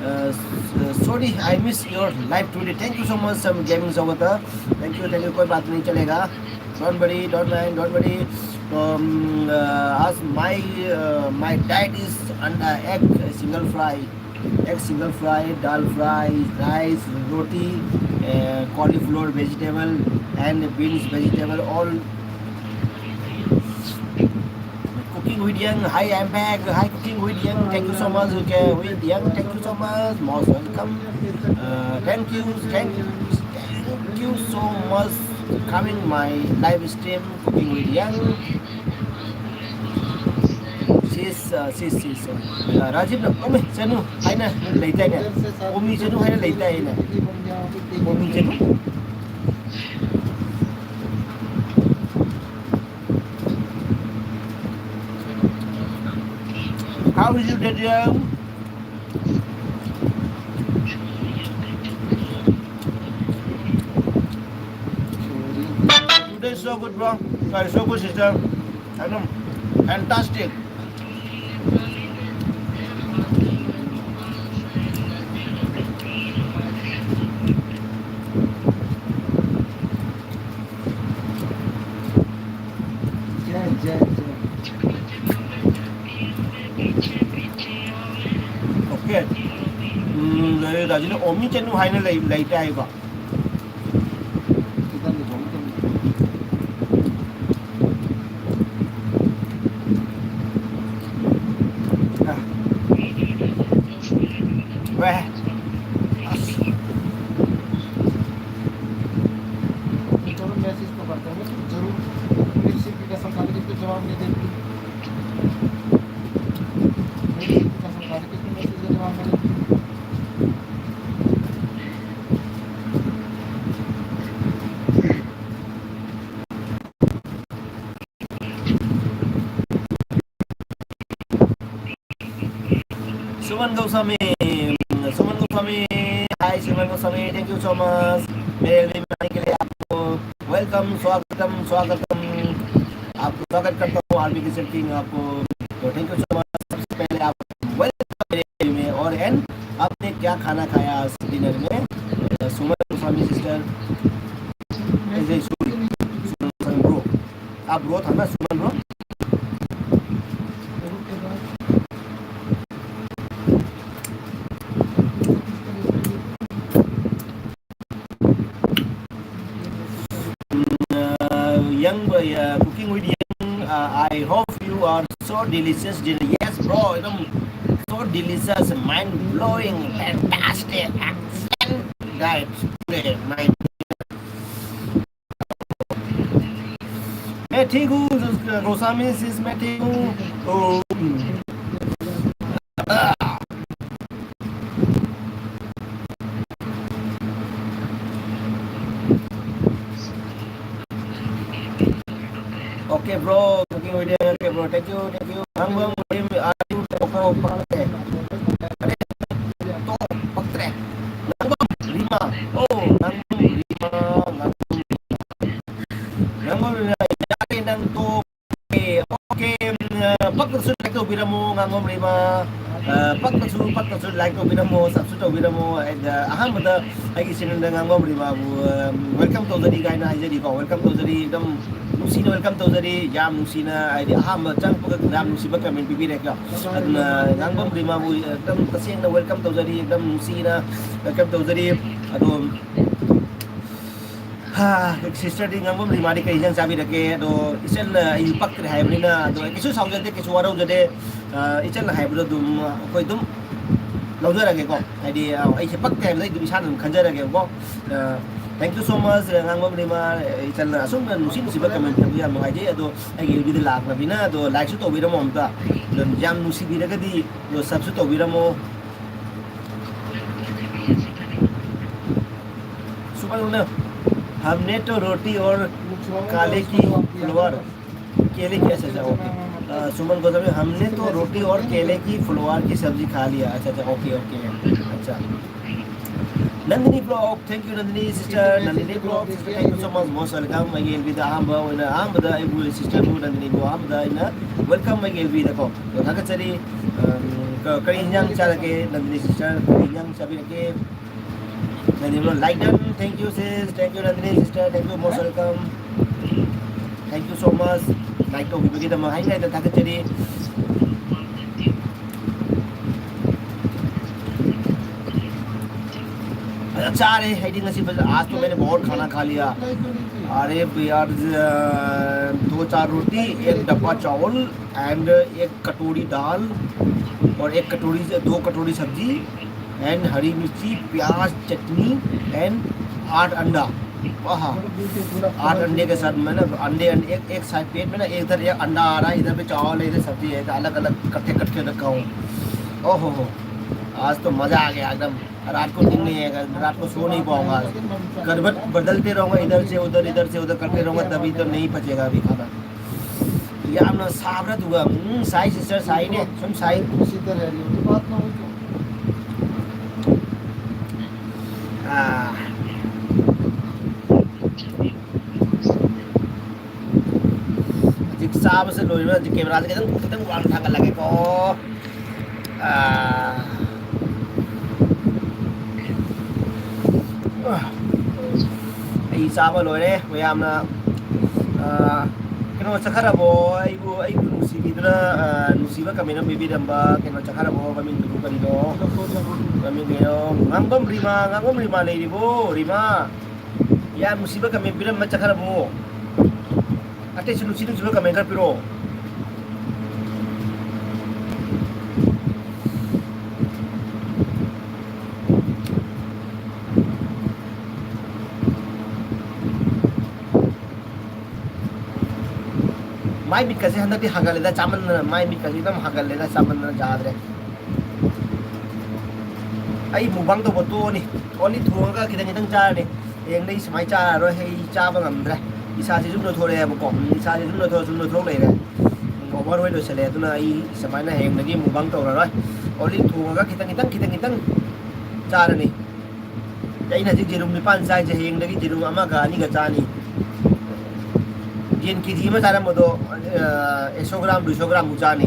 Uh, s-, uh, sorry, I miss your live today. Thank you so much, um, Gaming Jawata. Thank you, thank you. कोई बात नहीं, चलेगा। Don't worry, don't mind, don't worry। तो, um, uh, आज my, uh, my diet is अंडा, egg, single fry। Egg single fry, dal fry, rice, roti, uh, cauliflower vegetable and beans vegetable, all cooking with Young. Hi, I'm back. Hi, cooking with Young. Thank you so much. Okay, with Young, thank you so much. Most welcome. Uh, thank you, thank, thank you so much coming my live stream, cooking with Young. Sis, uh, sis, sis, uh, ꯔꯥꯖꯤꯕꯅ ꯑꯣꯃꯤ ꯆꯅꯨ ꯍꯥꯏꯅ ꯂꯩꯗꯥꯏꯅꯦ? ꯑꯣꯃꯤ ꯆꯅꯨ ꯍꯥꯏꯅ ꯂꯩꯗꯥꯏꯅꯦ? ꯑꯣꯃꯤ ꯆꯅꯨ꯫ How is you, Daniel? So good, bro. Sorry, so good, sister. একদম fantastic. Okay. ꯎꯝ, ꯂꯩ, ꯗꯥꯔꯖꯤꯂꯤꯡ ꯑꯣꯃꯤ ꯆꯅꯨ ꯍꯥꯏꯅ ꯂꯩ, ꯂꯩꯇꯦ ꯍꯥꯏꯀꯣ꯫ जरूर मैसेज तो करते हैं, जरूर। मेरी सिर्फ कसम खा के जवाब नहीं देती। मेरी सिर्फ कसम खा के मैसेज का जवाब नहीं देती। सुमन गोस्वामी, सुमन गोस्वामी, हाय सुमन Goswami, thank you so much। मेरे भी आने के लिए आपको welcome, स्वागतम, स्वागतम। आपको स्वागत करता हूँ आरबी किचन किंग, आपको तो thank you so much। सबसे पहले आप welcome मेरे में। और एंड आपने क्या खाना खाया आज डिनर में? अ, सुमन गोस्वामी सिस्टर, ए, sorry, सुमन गोस्वामी ब्रो। आप ब्रो था ना, सुमन bro? Uh, young boy, uh, cooking with young. Uh, I hope you are so delicious. Del- yes, bro. एकदम so delicious, mind blowing, fantastic, excellent diet today. My मैं ठीक हूँ, गोस्वामी सिस, मैं ठीक हूँ। ओ, okay, bro. Cooking with you. Okay, bro. Thank you, thank you. Hang bang, bro, are you to pakre? To pakre. Hang bang, lima. Oh, hang bang, lima. Hang bang, lima. Hang ꯇꯧꯕꯤꯔꯝꯃꯣ, ꯉꯥꯡꯕꯝ ꯔꯤꯃꯥ꯫ ꯑ, ꯄꯛꯇꯁꯨ ꯄꯛꯇꯁꯨ like ꯇꯧꯕꯤꯔꯝꯃꯣ, subscribe ꯇꯧꯕꯤꯔꯝꯃꯣ꯫ ꯑꯩꯅ ꯑꯍꯥꯟꯕꯗ ꯑꯩꯒꯤ channelꯗ ꯉꯥꯡꯕꯝ ꯔꯤꯃꯥꯕꯨ, ꯑ, welcome ꯇꯧꯖꯔꯤ ꯀꯥꯏꯅ ꯍꯥꯏꯖꯔꯤꯀꯣ꯫ Welcome ꯇꯧꯖꯔꯤ, ꯑꯗꯨꯝ ꯅꯨꯡꯁꯤꯅ welcome ꯇꯧꯖꯔꯤ꯫ ꯌꯥꯝ ꯅꯨꯡꯁꯤꯅ, ꯍꯥꯏꯗꯤ, ꯑꯍꯥꯟꯕ ꯆꯪꯉꯛꯄꯒ ꯌꯥꯝ ꯅꯨꯡꯁꯤꯕ comment ꯄꯤꯕꯤꯔꯦꯀꯣ꯫ ꯑꯗꯨꯅ ꯉꯥꯡꯕꯝ ꯔꯤꯃꯥꯕꯨ ꯑꯗꯨꯝ ꯇꯁꯦꯡꯅ welcome ꯇꯧꯖꯔꯤ, ꯑꯗꯨꯝ ꯅꯨꯡꯁꯤꯅ welcome ꯇꯧꯖꯔꯤ꯫ ꯑꯗꯣ, ꯍꯥ, sisterꯗꯤ ꯉꯥꯡꯕꯝ ꯔꯤꯃꯥꯗꯤ ꯀꯔꯤ ꯏꯟꯖꯥꯡ ꯆꯥꯕꯤꯔꯒꯦ? ꯑꯗꯣ ꯏꯆꯟꯅ ꯑꯩ ꯄꯛꯇ꯭ꯔꯦ ꯍꯥꯏꯕꯅꯤꯅ, ꯑꯗꯣ ꯑꯩ ꯀꯩꯁꯨ ꯁꯥꯎꯖꯗꯦ, ꯀꯩꯁꯨ ꯋꯥꯔꯧꯖꯗꯦ꯫ ꯑ, ꯏꯆꯟꯅ ꯍꯥꯏꯕꯗꯣ ꯑꯗꯨꯝ ꯑꯩꯈꯣꯏ ꯑꯗꯨꯝ ꯂꯧꯖꯔꯒꯦꯀꯣ꯫ ꯍꯥꯏꯗꯤ, ꯑ, ꯑꯩꯁꯦ ꯄꯛꯇꯦ ꯍꯥꯏꯕꯗꯣ ꯑꯩ ꯑꯗꯨꯝ ꯏꯁꯥꯅ ꯑꯗꯨꯝ ꯈꯟꯖꯔꯒꯦꯕꯀꯣ꯫ ꯑ, thank you so much, ꯉꯥꯡꯕꯝ ꯔꯤꯃꯥ꯫ ꯏꯆꯟꯅ ꯑꯁꯨꯝꯅ ꯅꯨꯡꯁꯤ ꯅꯨꯡꯁꯤꯕ comment ꯄꯤꯔꯛꯄꯗꯣ ꯌꯥꯝ ꯅꯨꯡꯉꯥꯏꯖꯩ꯫ ꯑꯗꯣ ꯑꯩꯒꯤ FBꯗ ꯂꯥꯛꯂꯕꯅꯤꯅ, ꯑꯗꯣ likeꯁꯨ ꯇꯧꯕꯤꯔꯝꯃꯣ ꯑꯝꯇ꯫ ꯑꯗꯣ ꯌꯥꯝ ꯅꯨꯡꯁꯤꯕꯤꯔꯒꯗꯤ, ꯑꯗꯣ subscribeꯁꯨ ꯇꯧꯕꯤꯔꯝꯃꯣ꯫ सुमन गोस्वामी, हमने तो रोटी और काले की फुलवार, केले की, अच्छा, अच्छा, OK। अ, सुमन गोस्वामी, हमने तो रोटी और केले की फुलवार की सब्जी खा लिया। अच्छा, अच्छा, OK, OK। अच्छा। Nandini blog, thank you Nandini sister, Nandini blog sister, thank you so much, most welcome꯫ ꯑꯩꯒꯤ FBꯗ ꯑꯍꯥꯟꯕ ꯑꯣꯏꯅ, ꯑꯍꯥꯟꯕꯗ ꯑꯩꯕꯨ sisterꯕꯨ, ꯅꯟꯗꯤꯅꯤꯕꯨ ꯑꯍꯥꯟꯕꯗ ꯑꯩꯅ welcome ꯑꯩꯒꯤ FBꯗꯀꯣ꯫ ꯑꯗꯣ ꯊꯥꯒꯠꯆꯔꯤ꯫ ꯑꯝ, ꯀ-, ꯀꯔꯤ ꯏꯟꯖꯥꯡ ꯆꯥꯔꯒꯦ ꯅꯟꯗꯤꯅꯤ sister? ꯀꯔꯤ ꯏꯟꯖꯥꯡ ꯆꯥꯕꯤꯔꯒꯦ? Nandini blog like done, thank you sis, thank you Nandini sister, thank you, most welcome, thank you so much꯫ Like ꯇꯧꯕꯤꯕꯒꯤꯗꯃꯛ ꯍꯥꯏꯅ ꯊꯥꯒꯠꯆꯔꯤ꯫ ꯐꯖꯅ ꯆꯥꯔꯦ ꯑꯩꯗꯤ ꯉꯁꯤ ꯐꯖꯅ, आज तो मैंने बहुत खाना खा लिया। अरे यार, अ, दो चार रोटी, एक डब्बा चावल and एक कटोरी दाल और एक कटोरी से दो कटोरी सब्जी and हरी मिर्ची, प्याज, चटनी and आठ अंडा। वाह, आठ अंडे के साथ, मतलब, अंडे, अंडे, एक, एक साइड पेट में ना, इधर एक अंडा आ रहा है, इधर पे चावल है, इधर सब्जी है, अलग अलग कट्टे कट्टे रखा हूँ। ओहो हो, आज तो मज़ा आ गया एकदम। रात को नींद नहीं आएगा, रात को सो नहीं पाऊंगा आज। करवट बदलते रहूंगा, इधर से उधर, इधर से उधर करते रहूंगा, तभी तो नहीं पचेगा अभी खाना। ꯌꯥꯝꯅ ꯁꯥꯕ꯭ꯔꯥ? ꯑꯗꯨꯒ, ꯎꯝ, ꯁꯥꯏ sister, ꯁꯥꯏꯅꯦ, ꯁꯨꯝ ꯁꯥꯏ꯫ ꯎꯁꯤꯠꯇꯔꯦ, ꯑꯗꯨ ꯄꯥꯠ ꯅꯧꯏ꯫ ꯑꯥ꯫ ꯍꯧꯖꯤꯛ ꯆꯥꯕꯁꯦ ꯂꯣꯏꯔꯒ ꯍꯧꯖꯤꯛ cameraꯁꯦ ꯈꯤꯇꯪ, ꯈꯤꯇꯪ ꯋꯥꯡꯅ ꯊꯥꯡꯒꯠꯂꯒꯦꯀꯣ꯫ ꯑꯥ꯫ ꯑꯩ ꯆꯥꯕ ꯂꯣꯏꯔꯦ꯫ ꯃꯌꯥꯝꯅ, ꯑꯥ, ꯀꯩꯅꯣ ꯆꯠꯈ꯭ꯔꯕꯣ? ꯑꯩꯕꯨ, ꯑꯩꯕꯨ ꯅꯨꯡꯁꯤꯕꯤꯗꯨꯅ, ꯑꯥ, ꯅꯨꯡꯁꯤꯕ comment ꯑꯃ ꯄꯤꯕꯤꯔꯝꯕ ꯀꯩꯅꯣ ꯆꯠꯈ꯭ꯔꯕꯣ? ꯃꯃꯤꯡꯗꯨꯕꯨ ꯀꯔꯤꯅꯣ? ꯃꯃꯤꯡ ꯀꯩꯅꯣ? ꯉꯥꯡꯕꯝ ꯔꯤꯃꯥ, ꯉꯥꯡꯕꯝ ꯔꯤꯃꯥ ꯂꯩꯔꯤꯕꯣ? ꯔꯤꯃꯥ? ꯌꯥꯝ ꯅꯨꯡꯁꯤꯕ comment ꯄꯤꯔꯝꯕ ꯆꯠꯈ꯭ꯔꯕꯣ? ꯑꯇꯩꯁꯨ ꯅꯨꯡꯁꯤ ꯅꯨꯡꯁꯤꯕ comment ꯈꯔ ꯄꯤꯔꯛꯑꯣ꯫ ꯃꯥꯏ ꯃꯤꯠꯀꯁꯦ ꯍꯟꯗꯛꯇꯤ ꯍꯥꯒꯠꯂꯦꯗ, ꯆꯥꯃꯟꯗꯅ꯫ ꯃꯥꯏ ꯃꯤꯠꯀꯁꯦ ꯑꯗꯨꯝ ꯍꯥꯒꯠꯂꯦꯗ, ꯆꯥꯃꯟꯗꯅ ꯌꯥꯗ꯭ꯔꯦ꯫ ꯑꯩ mukbang ꯇꯧꯕ ꯇꯣꯛꯑꯅꯤ꯫ Only ꯊꯣꯡꯉꯒ ꯈꯤꯇꯪ ꯈꯤꯇꯪ ꯆꯥꯔꯅꯤ꯫ ꯍꯌꯦꯡꯗꯩ ꯁꯨꯃꯥꯏꯅ ꯆꯥꯔꯔꯣꯏ꯫ ꯑꯩ ꯆꯥꯕ ꯉꯝꯗ꯭ꯔꯦ꯫ ꯏꯁꯥꯁꯦ ꯁꯨꯝ ꯅꯣꯏꯊꯣꯔꯛꯑꯦꯕꯀꯣ꯫ ꯏꯁꯥꯁꯦ ꯁꯨꯝ ꯅꯣꯏꯊꯣꯔ, ꯁꯨꯝ ꯅꯣꯏꯊꯣꯔꯛ ꯂꯩꯔꯦ꯫ Overweight ꯑꯣꯏꯁꯜꯂꯦ꯫ ꯑꯗꯨꯅ ꯑꯩ ꯁꯨꯃꯥꯏꯅ ꯍꯌꯦꯡꯗꯒꯤ mukbang ꯇꯧꯔꯔꯣꯏ꯫ Only ꯊꯣꯡꯉꯒ ꯈꯤꯇꯪ ꯈꯤꯇꯪ, ꯈꯤꯇꯪ ꯈꯤꯇꯪ ꯆꯥꯔꯅꯤ꯫ ꯑꯩꯅ ꯍꯧꯖꯤꯛ ꯖꯦꯔꯨꯝ ꯅꯤꯄꯥꯟ ꯆꯥꯏꯁꯦ, ꯍꯌꯦꯡꯗꯒꯤ ꯖꯦꯔꯨꯝ ꯑꯃꯒ ꯑꯅꯤꯒ ꯆꯥꯅꯤ꯫ ꯌꯦꯟ KG ꯑꯃ ꯆꯥꯔꯝꯕꯗꯣ, ꯑ, ꯑꯦꯛꯁꯣ ꯒ꯭ꯔꯥꯝ, ꯗꯨꯏꯁꯣ ꯒ꯭ꯔꯥꯝꯃꯨꯛ ꯆꯥꯅꯤ꯫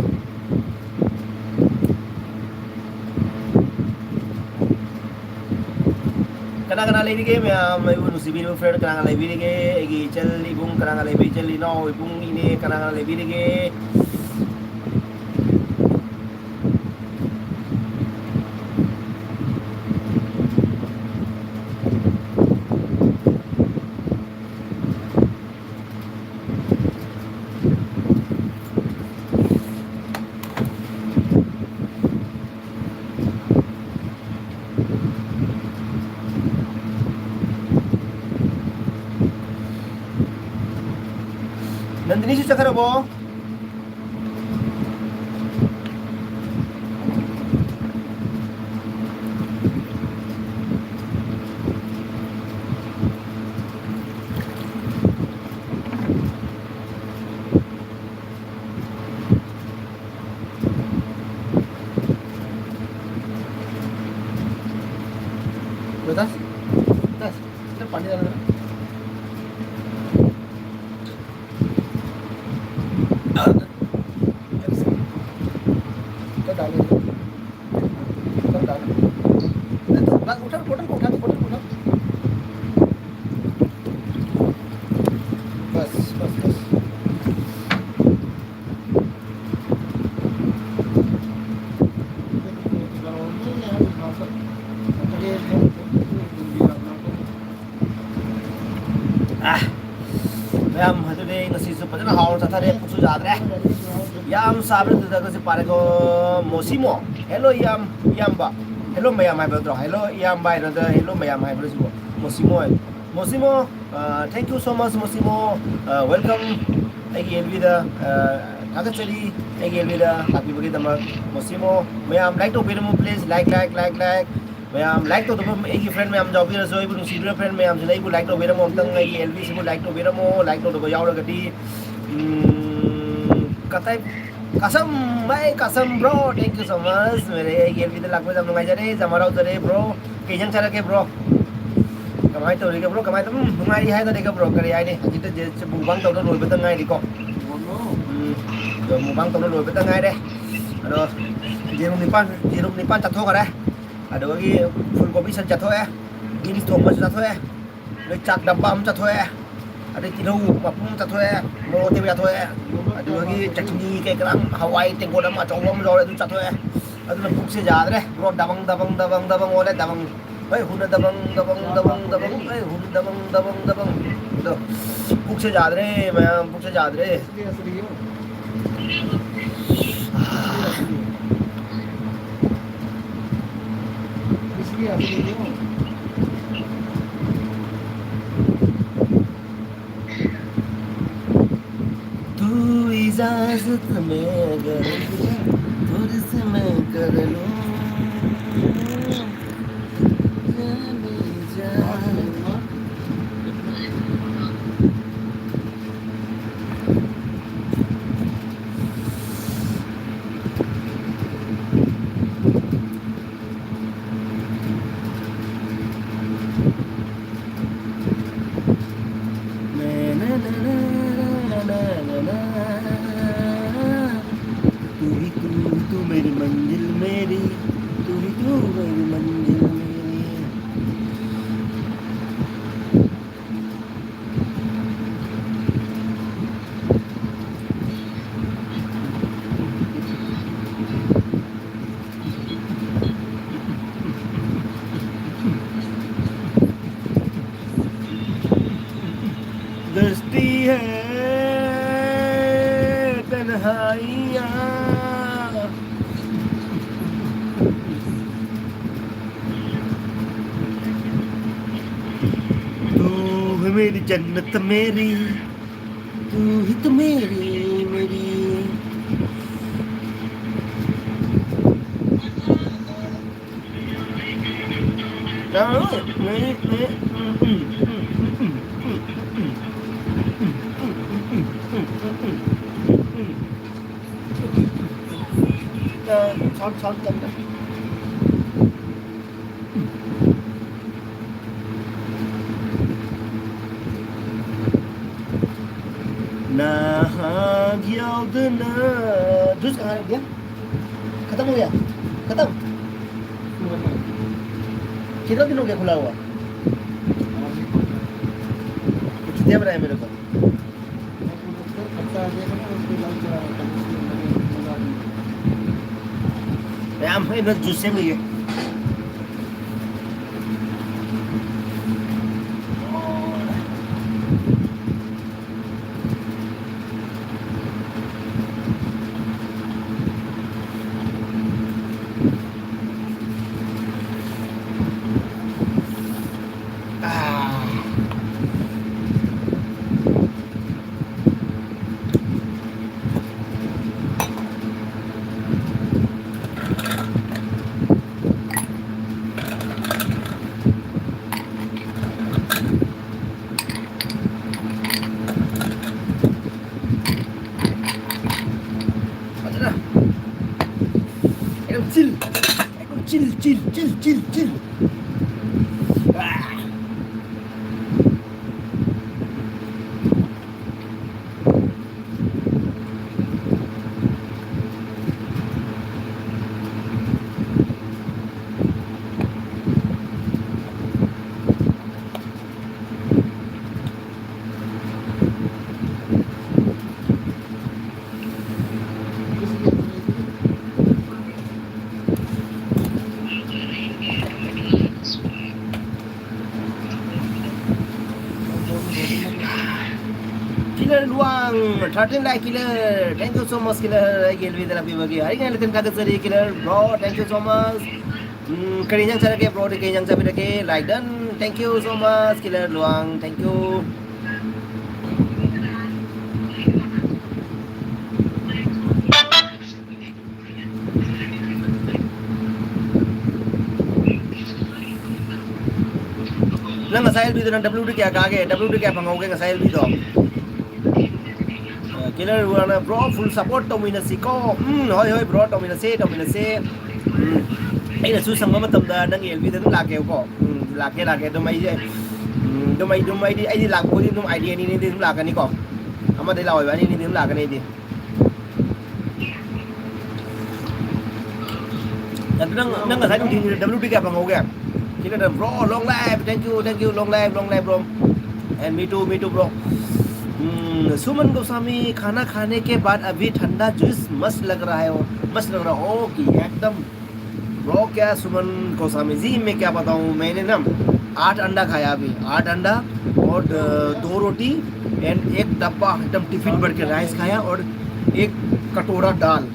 ꯀꯅꯥ ꯀꯅꯥ ꯂꯩꯔꯤꯒꯦ ꯃꯌꯥꯝ? ꯑꯩꯕꯨ ꯅꯨꯡꯁꯤꯕꯤꯔꯤꯕ friend ꯀꯅꯥ ꯀꯅꯥ ꯂꯩꯕꯤꯔꯤꯒꯦ? ꯑꯩꯒꯤ ꯏꯆꯜ ꯏꯕꯨꯡ ꯀꯅꯥ ꯀꯅꯥ ꯂꯩꯕꯤ? ꯏꯆꯜ ꯏꯅꯥꯎ ꯏꯕꯨꯡ ꯏꯅꯦ ꯀꯅꯥ ꯀꯅꯥ ꯂꯩꯕꯤꯔꯤꯒꯦ? ꯅꯟꯗꯤꯅꯤꯁꯨ ꯆꯠꯈ꯭ꯔꯕꯣ? ꯕꯇꯥꯁ, ꯕꯇꯥꯁ, ꯁꯤꯗ ꯄꯥꯟꯗꯤ ꯌꯥꯗ꯭ꯔꯥ? ꯆꯠꯊꯔꯦ, ꯄꯨꯛꯁꯨ ꯌꯥꯗ꯭ꯔꯦ꯫ ꯌꯥꯝ ꯁꯥꯕꯅ ꯇꯨꯗꯒꯁꯦ ꯄꯥꯔꯦꯀꯣ꯫ ꯃꯣꯁꯤꯃꯣ, ꯍꯦꯜꯂꯣ ꯏꯌꯥꯝ, ꯏꯌꯥꯝꯕ꯫ ꯍꯦꯜꯂꯣ ꯃꯌꯥꯝ ꯍꯥꯏꯕ ꯅꯠꯇ꯭ꯔꯣ? ꯍꯦꯜꯂꯣ ꯏꯌꯥꯝꯕ ꯍꯥꯏꯔꯣ ꯅꯠꯇ꯭ꯔ ꯍꯦꯜꯂꯣ ꯃꯌꯥꯝ ꯍꯥꯏꯕ꯭ꯔꯣ ꯁꯤꯕꯣ? ꯃꯣꯁꯤꯃꯣ ꯍꯥꯏ꯫ ꯃꯣꯁꯤꯃꯣ, ꯑ, thank you so much, ꯃꯣꯁꯤꯃꯣ꯫ ꯑ, welcome ꯑꯩꯒꯤ ꯑꯦꯜꯕꯤꯗ, ꯑ, ꯊꯥꯒꯠꯆꯔꯤ ꯑꯩꯒꯤ ꯑꯦꯜꯕꯤꯗ ꯂꯥꯛꯄꯤꯕꯒꯤꯗꯃꯛ꯫ ꯃꯣꯁꯤꯃꯣ, ꯃꯌꯥꯝ like ꯇꯧꯕꯤꯔꯝꯃꯨ please, like, like, like, like꯫ ꯃꯌꯥꯝ like ꯇꯧꯗꯕ ꯑꯩꯒꯤ friend ꯃꯌꯥꯝ ꯌꯥꯎꯕꯤꯔꯁꯨ, ꯑꯩꯕꯨ ꯅꯨꯡꯁꯤꯕꯤꯕ friend ꯃꯌꯥꯝꯁꯤꯅ ꯑꯩꯕꯨ like ꯇꯧꯕꯤꯔꯝꯃꯣ ꯑꯝꯇꯪ, ꯑꯩꯒꯤ ꯑꯦꯜꯕꯤꯁꯤꯕꯨ like ꯇꯧꯕꯤꯔꯝꯃꯣ꯫ Like ꯇꯧꯗꯕ ꯌꯥꯎꯔꯒꯗꯤ, ꯎꯝ, ꯀꯇꯥꯏ, ꯀꯁꯝ, ꯚꯥꯏ, Kasam, bro, thank you so much꯫ ꯃꯦꯔꯦ, ꯑꯩꯒꯤ ꯑꯦꯜꯕꯤꯗ ꯂꯥꯛꯄ ꯌꯥꯝ ꯅꯨꯡꯉꯥꯏꯖꯔꯦ, ꯌꯥꯝ ꯍꯔꯥꯎꯖꯔꯦ, bro꯫ ꯀꯩ ꯏꯟꯖꯥꯡ ꯆꯥꯔꯛꯀꯦ, bro? ꯀꯃꯥꯏꯅ ꯇꯧꯔꯤꯒꯦ, bro? ꯀꯃꯥꯏꯅ ꯇꯧ-, ꯎꯝ, ꯅꯨꯡꯉꯥꯏꯔꯤ ꯍꯥꯏꯗꯅꯤꯒ, bro꯫ ꯀꯔꯤ ꯍꯥꯏꯅꯤ? ꯍꯧꯖꯤꯛꯇ ꯖꯦ-, ꯃꯨꯛꯕꯥꯡ ꯇꯧꯗ ꯂꯣꯏꯕꯗ ꯉꯥꯏꯔꯤꯀꯣ꯫ ꯎꯝ, ꯑꯗꯣ ꯃꯨꯛꯕꯥꯡ ꯇꯧꯗ ꯂꯣꯏꯕꯗ ꯉꯥꯏꯔꯦ꯫ ꯑꯗꯣ ꯌꯦꯔꯨꯝ ꯅꯤꯄꯥꯟ, ꯌꯦꯔꯨꯝ ꯅꯤꯄꯥꯟ ꯆꯥꯊꯣꯛꯈꯔꯦ꯫ ꯑꯗꯨꯗꯒꯤ ꯐꯨꯜ ꯀꯣꯕꯤ ꯁꯟ ꯆꯥꯊꯣꯛꯑꯦ꯫ ꯕꯤꯟꯁ ꯊꯣꯡꯕꯁꯨ ꯆꯥꯊꯣꯛꯑꯦ꯫ ꯑꯗꯩ ꯆꯥꯛ ꯗꯕꯥ ꯑꯃ ꯆꯥꯊꯣꯛꯑꯦ꯫ ꯑꯗꯩ ꯇꯤꯜꯍꯧ ꯃꯄꯨꯝ ꯑꯃ ꯆꯥꯊꯣꯛꯑꯦ꯫ ꯃꯣꯔꯣꯛ ꯑꯇꯦꯛꯄ ꯆꯥꯊꯣꯛꯑꯦ꯫ ꯑꯗꯨꯗꯒꯤ ꯆꯠꯅꯤ ꯀꯩ ꯀꯔꯥ, ꯍꯋꯥꯏ ꯇꯦꯡꯀꯣꯠ ꯑꯃ ꯑꯆꯧꯕ ꯑꯃ ꯌꯥꯎꯔꯦ, ꯑꯗꯨ ꯆꯥꯊꯣꯛꯑꯦ꯫ ꯑꯗꯨꯅ ꯄꯨꯛꯁꯦ ꯌꯥꯗ꯭ꯔꯦ, bro꯫ ꯗꯕꯪ, ꯗꯕꯪ, ꯗꯕꯪ, ꯗꯕꯪ ꯑꯣꯜꯂꯦ, ꯗꯕꯪ꯫ ꯍꯣꯏ, ꯍꯨꯅ ꯗꯕꯪ, ꯗꯕꯪ, ꯗꯕꯪ, ꯗꯕꯪ, ꯍꯣꯏ, ꯍꯨꯅ ꯗꯕꯪ, ꯗꯕꯪ, ꯗꯕꯪ꯫ ꯑꯗꯣ ꯄꯨꯛꯁꯦ ꯌꯥꯗ꯭ꯔꯦ, ꯃꯌꯥꯝ, ꯄꯨꯛꯁꯦ ꯌꯥꯗ꯭ꯔꯦ꯫ तू इजाजत में अगर, तुझसे मैं कर लूं, जाने जा। तू ही तू, तू मेरी मंजिल, मेरी आइया। तू है मेरी जन्नत मेरी, तू ही तो मेरी, मेरी। ꯆꯥꯎ, ꯆꯥꯎ, ꯆꯥꯎ, ꯆꯥꯎ꯫ ꯅꯍꯥꯛ ꯌꯥꯎꯗꯅ꯫ ꯖꯨꯁ ꯀꯅꯥ ꯂꯩꯒꯦ? ꯈꯇꯝ ꯑꯣꯏꯌꯦ? ꯈꯇꯝ? कितना दिन हो गया खुला हुआ? छुट्टियाँ बनाए मेरे को। ꯃꯌꯥꯝ ꯍꯩꯅ ꯖꯨꯁ ꯁꯦꯝꯃꯤꯌꯦ꯫ ꯐꯖꯅ ꯑꯦꯛꯗꯝ ꯆꯤꯜ, ꯑꯦꯛꯗꯝ chill, chill, chill, chill, chill, chill. ꯑꯥ꯫ Thirteen like, Killer. Thank you so much, Killer. ꯑꯩꯒꯤ ꯑꯦꯜꯕꯤꯗ ꯂꯥꯛꯄꯤꯕꯒꯤ ꯍꯥꯏꯅ ꯂꯩꯇꯅ ꯊꯥꯒꯠꯆꯔꯤ, Killer bro. Thank you so much. ꯎꯝ, ꯀꯔꯤ ꯏꯟꯖꯥꯡ ꯆꯥꯔꯒꯦ? Bro ꯗꯤ ꯀꯔꯤ ꯏꯟꯖꯥꯡ ꯆꯥꯕꯤꯔꯒꯦ? Like done. Thank you so much, Killer Luang. Thank you. ꯅꯪ ꯉꯁꯥꯏ ꯑꯦꯜꯕꯤꯗꯣ ꯅꯪ W D ꯀꯌꯥ ꯀꯥꯒꯦ? W D ꯀꯌꯥ ꯐꯪꯍꯧꯒꯦ ꯉꯁꯥꯏ ꯑꯦꯜꯕꯤꯗꯣ? Killer Luang ꯅ, "Bro, full support ꯇꯧꯃꯤꯟꯅꯁꯤꯀꯣ?" ꯎꯝ, ꯍꯣꯏ, ꯍꯣꯏ, bro, ꯇꯧꯃꯤꯟꯅꯁꯦ, ꯇꯧꯃꯤꯟꯅꯁꯦ꯫ ꯎꯝ, ꯑꯩꯅꯁꯨ ꯁꯪꯕ ꯃꯇꯝꯗ ꯅꯪꯒꯤ ꯑꯦꯜꯕꯤꯗ ꯑꯗꯨꯝ ꯂꯥꯛꯀꯦꯕꯀꯣ꯫ ꯎꯝ, ꯂꯥꯛꯀꯦ, ꯂꯥꯛꯀꯦ꯫ ꯑꯗꯨꯝ ꯑꯩꯁꯦ, ꯎꯝ, ꯑꯗꯨꯝ ꯑꯩ, ꯑꯗꯨꯝ ꯑꯩꯗꯤ, ꯑꯩꯗꯤ ꯂꯥꯛꯄ ꯈꯨꯗꯤꯡ ꯑꯗꯨꯝ ID ꯑꯅꯤꯅꯤꯗꯤ ꯑꯗꯨꯝ ꯂꯥꯛꯀꯅꯤꯀꯣ꯫ ꯑꯃꯗꯩ ꯂꯥꯛꯑꯣꯏꯕ, ꯑꯅꯤꯅꯤꯗꯤ ꯑꯗꯨꯝ ꯂꯥꯛꯀꯅꯤ ꯑꯩꯗꯤ꯫ ꯑꯗꯨ ꯅꯪ, ꯅꯪ ꯉꯁꯥꯏ ꯅꯨꯡꯊꯤꯜꯒꯤꯗ W D ꯀꯌꯥ ꯐꯪꯍꯧꯒꯦ? ꯁꯤꯅ, "Bro, long life, thank you, thank you, long life, long life, bro." And me too, me too, bro. Um, Suman Goswami, खाना खाने के बाद अभी ठंडा जूस मस्त लग रहा है, मस्त लग रहा है। ओके, एकदम। Bro, क्या सुमन गोस्वामी जी, मैं क्या बताऊं, मैंने ना आठ अंडा खाया अभी, आठ अंडा और, अ, दो रोटी and एक डब्बा एकदम टिफिन भर के राइस खाया और एक कटोरा दाल।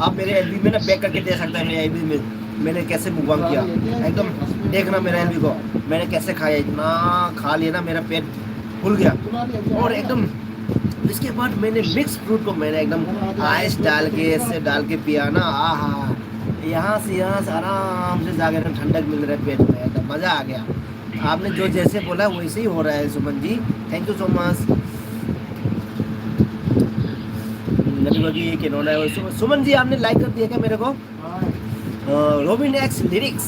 आप मेरे एलबी में ना बैक करके दे सकते हैं, मेरे एलबी में मैंने कैसे मुकबांग किया, एकदम देखना मेरा एलबी को, मैंने कैसे खाया, इतना खा लिया ना, मेरा पेट फूल गया। और एकदम इसके बाद मैंने मिक्स फ्रूट को मैंने एकदम आइस डाल के, इससे डाल के पिया ना, आहा, यहाँ से, यहाँ से आराम से जाके ना ठंडक मिल रहा है पेट में, एकदम मज़ा आ गया। आपने जो जैसे बोला वैसे ही हो रहा है सुमन ji. Thank you so much। नबी बगी के नोना है। सु-, सुमन जी, आपने लाइक कर दिया क्या मेरे को? Robin X Lyrics,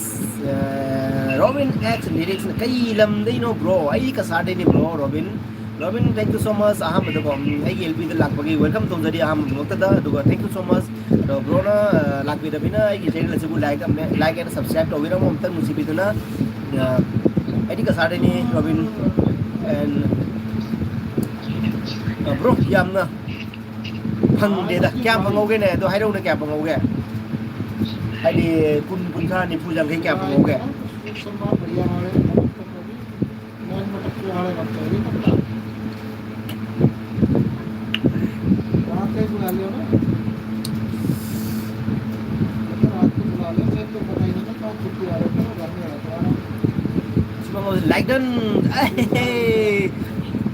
Robin X Lyrics, ꯀꯩ ꯂꯝꯗꯩꯅꯣ bro? ꯑꯩ ꯀꯁꯥꯔꯗꯩꯅꯤ bro, Robin꯫ Robin, thank you so much꯫ ꯑꯍꯥꯟꯕꯗꯀꯣ, ꯎꯝ, ꯑꯩꯒꯤ ꯑꯦꯜꯕꯤꯗ ꯂꯥꯛꯄꯒꯤ welcome ꯇꯧꯖꯔꯤ ꯑꯍꯥꯟꯕꯃꯛꯇꯗ꯫ ꯑꯗꯨꯒ thank you so much꯫ ꯑꯗꯣ bro ꯅ, ꯑ, ꯂꯥꯛꯄꯤꯔꯕꯅꯤꯅ ꯑꯩꯒꯤ channel ꯑꯁꯤꯕꯨ like ꯑꯃ, like and subscribe ꯇꯧꯕꯤꯔꯝꯃꯣ ꯑꯝꯇꯪ ꯅꯨꯡꯁꯤꯕꯤꯗꯨꯅ꯫ ꯑ, ꯑꯩꯗꯤ ꯀꯁꯥꯔꯗꯩꯅꯤ, Robin꯫ And, ꯑ, bro, ꯌꯥꯝꯅ ꯐꯪꯗꯦꯗ꯫ ꯀꯌꯥꯝ ꯐꯪꯍꯧꯒꯦꯅꯦ? ꯑꯗꯣ ꯍꯥꯏꯔꯛꯎꯅꯦ, ꯀꯌꯥꯝ ꯐꯪꯍꯧꯒꯦ? ꯍꯥꯏꯗꯤ ꯀꯨꯟ, ꯀꯨꯟꯊ꯭ꯔꯥ, ꯅꯤꯐꯨ, ꯌꯥꯡꯈꯩ ꯀꯌꯥꯝ ꯐꯪꯍꯧꯒꯦ? Nine मटक के वाले बनते हैं, नहीं बनता। Like done.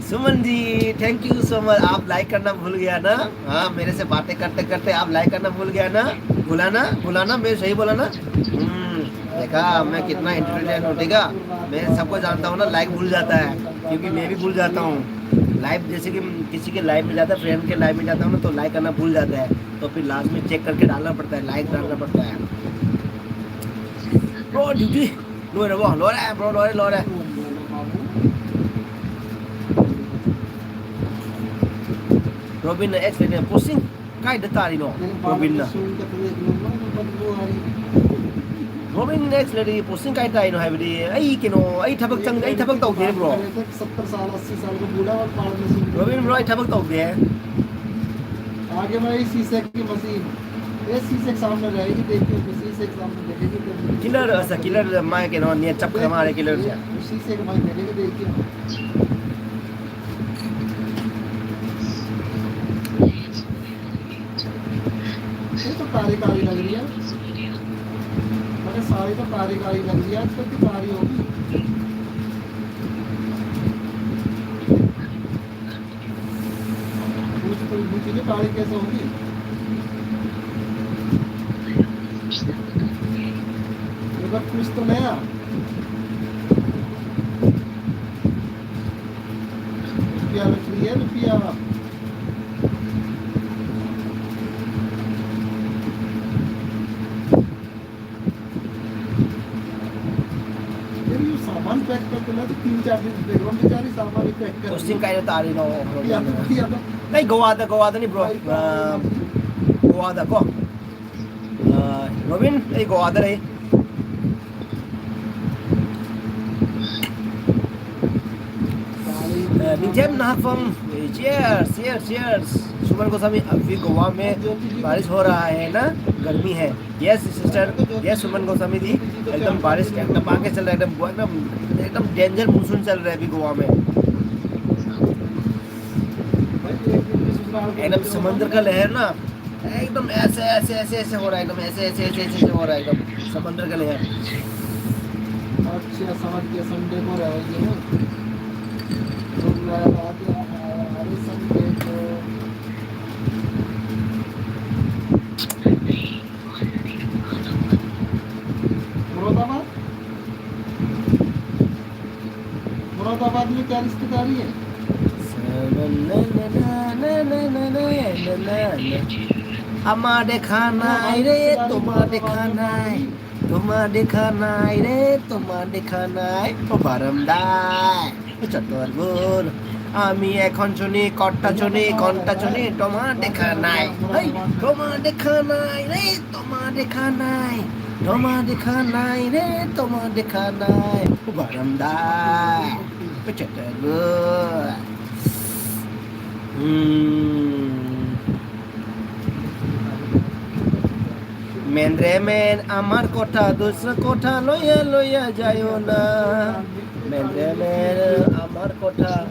Suman ji, thank you so much. आप लाइक करना भूल गया ना? हाँ, मेरे से बातें करते करते आप लाइक करना भूल गया ना? भुलाना, भुलाना, मैं सही बोला ना? हम्म, देखा मैं कितना इंटेलिजेंट हूँ, ठीक है? मैं सबको जानता हूँ ना, लाइक भूल जाता है, क्योंकि मैं भी भूल जाता हूँ। लाइव जैसे कि किसी के लाइव में जाता है, फ्रेंड के लाइव में जाता हूँ ना, तो लाइक करना भूल जाता है, तो फिर लास्ट में चेक करके डालना पड़ता है, लाइक डालना पड़ता है। Bro, duty. ꯂꯣꯏꯔꯕꯣ? ꯂꯣꯏꯔꯦ, bro, ꯂꯣꯏꯔꯦ, ꯂꯣꯏꯔꯦ꯫ ꯔꯣꯕꯤꯟꯅ ꯑꯦꯛꯁ ꯂꯩꯔꯦ꯫ ꯄꯣꯁꯇꯤꯡ ꯀꯥꯏꯗ ꯇꯥꯔꯤꯅꯣ? ꯔꯣꯕꯤꯟꯅ꯫ ꯔꯣꯕꯤꯟ ꯑꯦꯛꯁ ꯂꯩꯔꯦ, ꯄꯣꯁꯇꯤꯡ ꯀꯥꯏ ꯇꯥꯔꯤꯅꯣ ꯍꯥꯏꯕꯗꯤ ꯑꯩ ꯀꯩꯅꯣ, ꯑꯩ ꯊꯕꯛ ꯆꯪ-, ꯑꯩ ꯊꯕꯛ ꯇꯧꯗꯦ, bro꯫ ꯔꯣꯕꯤꯟ, bro, ꯑꯩ ꯊꯕꯛ ꯇꯧꯗꯦ꯫ आगे भाई शीशे की मशीन, ये शीशे के सामने रहेगी, देखिए तो शीशे के सामने रहेगी तो किलर, अच्छा, किलर, मैं कह रहा हूँ, नेट चपका मारे किलर से। शीशे के भाई रहेगी, देखिए। ये तो तारी तारी लग रही है। अरे सारी तो तारी तारी लग रही है, आजकल की तारी होगी। पूछ तो, पूछ के तारीख कैसे होगी? एक बार पूछ तो नया। रुपया रख लिया, रुपया। यार, ये सामान पैक करते ना तो तीन चार दिन बैकग्राउंड बेचारी सामान ही पैक कर। पोस्टिंग ꯀꯥꯏꯗ ꯇꯥꯔꯤꯅꯣ? या तो, या तो ꯑꯩ ꯒꯣꯋꯥꯗ, ꯒꯣꯋꯥꯗꯅꯤ, bro꯫ ꯑ, ꯒꯣꯋꯥꯗꯀꯣ꯫ ꯑ, ꯔꯣꯕꯤꯟ, ꯑꯩ ꯒꯣꯋꯥꯗ ꯂꯩ꯫ ꯅꯤꯡꯊꯦꯝ ꯅꯍꯥꯛꯐꯝ, cheers, cheers, cheers. सुमन गोस्वामी, अभी गोवा में बारिश हो रहा है ना, गर्मी है? Yes sister, yes सुमन गोस्वामी जी, एकदम बारिश का एकदम आगे चल रहा है, एकदम, एकदम, एकदम डेंजर मानसून चल रहा है अभी गोवा में। एकदम समंदर का लहर ना, एकदम ऐसे, ऐसे, ऐसे, ऐसे हो रहा है, एकदम ऐसे, ऐसे, ऐसे, ऐसे, ऐसे हो रहा है, एकदम समंदर का लहर। अच्छा, समझ गया, संडे को रहेगी ना। शुक्रवार आ गया, अरे संडे को। मुरादाबाद, मुरादाबाद में क्या रिश्तेदारी है? আমার দেখা নাই রে, তোমার দেখা নাই। তোমার দেখা নাই রে, তোমার দেখা নাই। ও বারান্দায় চতুর্ভুজ, আমি এখন শুনি, কট্টা শুনি, ঘন্টা শুনি, তোমার দেখা নাই। হেই, তোমার দেখা নাই রে, তোমার দেখা নাই। তোমার দেখা নাই রে, তোমার দেখা নাই। ও বারান্দায় চতুর্ভুজ। হুম। মেন রে মেন, আমার কথা দুসরা কথা লইয়া লইয়া যাইও না। মেন রে মেন, আমার কথা।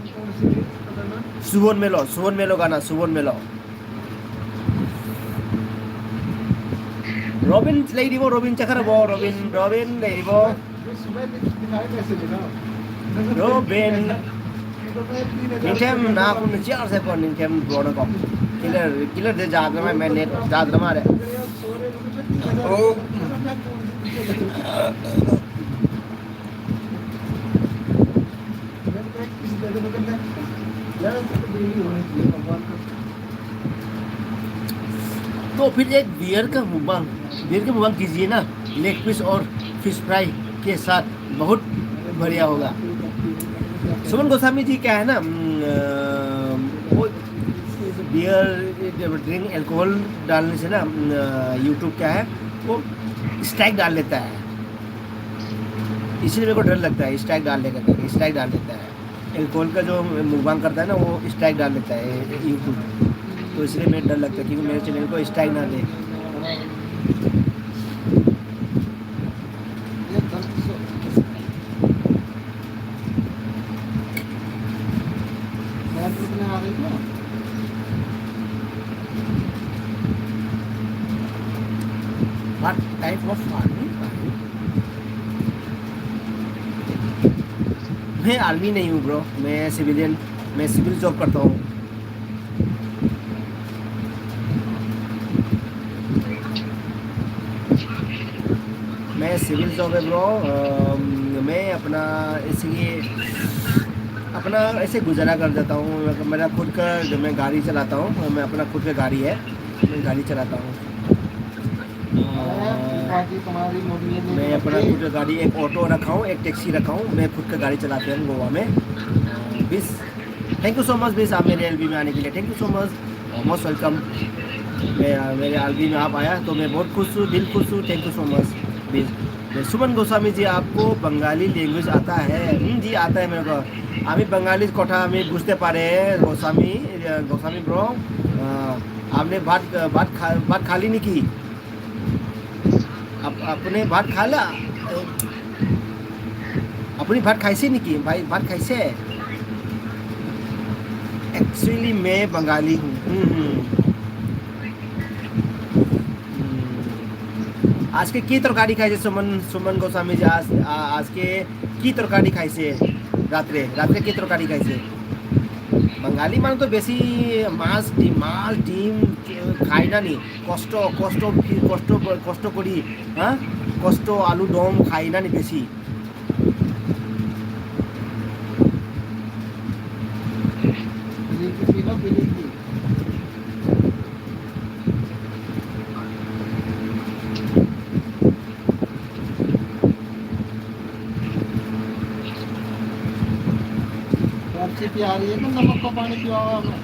সুবন মেলো, সুবন মেলো গানা, সুবন মেলো। Robin লেই দিব, Robin চাখার ব, Robin, Robin লেই দিব। Robin. Ningkem na kun chia se ko ningkem bro na ko. Killer, killer de jadra ma, main net jadra ma re. Oh. तो फिर एक बियर का मुकबांग, बियर का मुकबांग कीजिए ना, लेग पीस और फिश फ्राई के साथ, बहुत बढ़िया होगा। सुमन गोस्वामी जी क्या है ना, उम, अ, वो बियर, ड्रिंक, अल्कोहल डालने से ना, उम, अ, यूट्यूब क्या है, वो स्ट्राइक डाल लेता है। इसलिए मेरे को डर लगता है, स्ट्राइक डाल लेगा करके, स्ट्राइक डाल देता है। अल्कोहल का जो मुकबांग करता है ना, वो स्ट्राइक डाल देता है यूट्यूब। तो इसलिए मेरे डर लगता है, क्योंकि मेरे चैनल को स्ट्राइक ना दे। What type of farming? मैं आर्मी नहीं हूँ ब्रो, मैं सिविलियन, मैं सिविल जॉब करता हूँ। मैं सिविल जॉब है ब्रो। मैं अपना, इसलिए अपना ऐसे गुजारा कर देता हूँ। मेरा खुद का, जो मैं गाड़ी चलाता हूँ, मैं अपना खुद का गाड़ी है, मैं गाड़ी चलाता हूँ। मैं अपना खुद का गाड़ी, एक ऑटो रखा हूँ, एक टैक्सी रखा हूँ, मैं खुद का गाड़ी चलाते हैं गोवा में। बीस, थैंक यू सो मच बीस, आप मेरे एलबी में आने के लिए, thank you so much, most welcome. मैं, मेरे एलबी में आप आया तो मैं बहुत खुश हूँ, दिल खुश हूँ। थैंक यू सो मच बीस। सुमन गोस्वामी जी, आपको बंगाली लैंग्वेज आता है? हम्म जी, आता है मेरे को। আমি বাঙালি কথা আমি বুঝতে পারে। গোস্বামী, গোস্বামী ব্রো, आपने भात, भात खा, भात खा ली नहीं की? आप, आपने भात खा ला? अपनी भात खाई से नहीं की भाई, भात खाई से। एक्चुअली मैं बंगाली हूँ। हम्म, हम्म। আজকে কি তরকারি খাইছে সুমন, সুমন গোস্বামী যে আজ, আ-, আজকে কি তরকারি খাইছে রাত্রে? রাত্রে কি তরকারি খাইছে? বাঙালি মানে তো বেশি মাছ, ডিম, মাছ, ডিম খাই না নি। কষ্ট, কষ্ট, কষ্ট, কষ্ট করি, হ্যাঁ? কষ্ট, আলু, দম খাই না নি বেশি। अच्छी प्यारी है, तो नमक का पानी पिया हुआ हमें।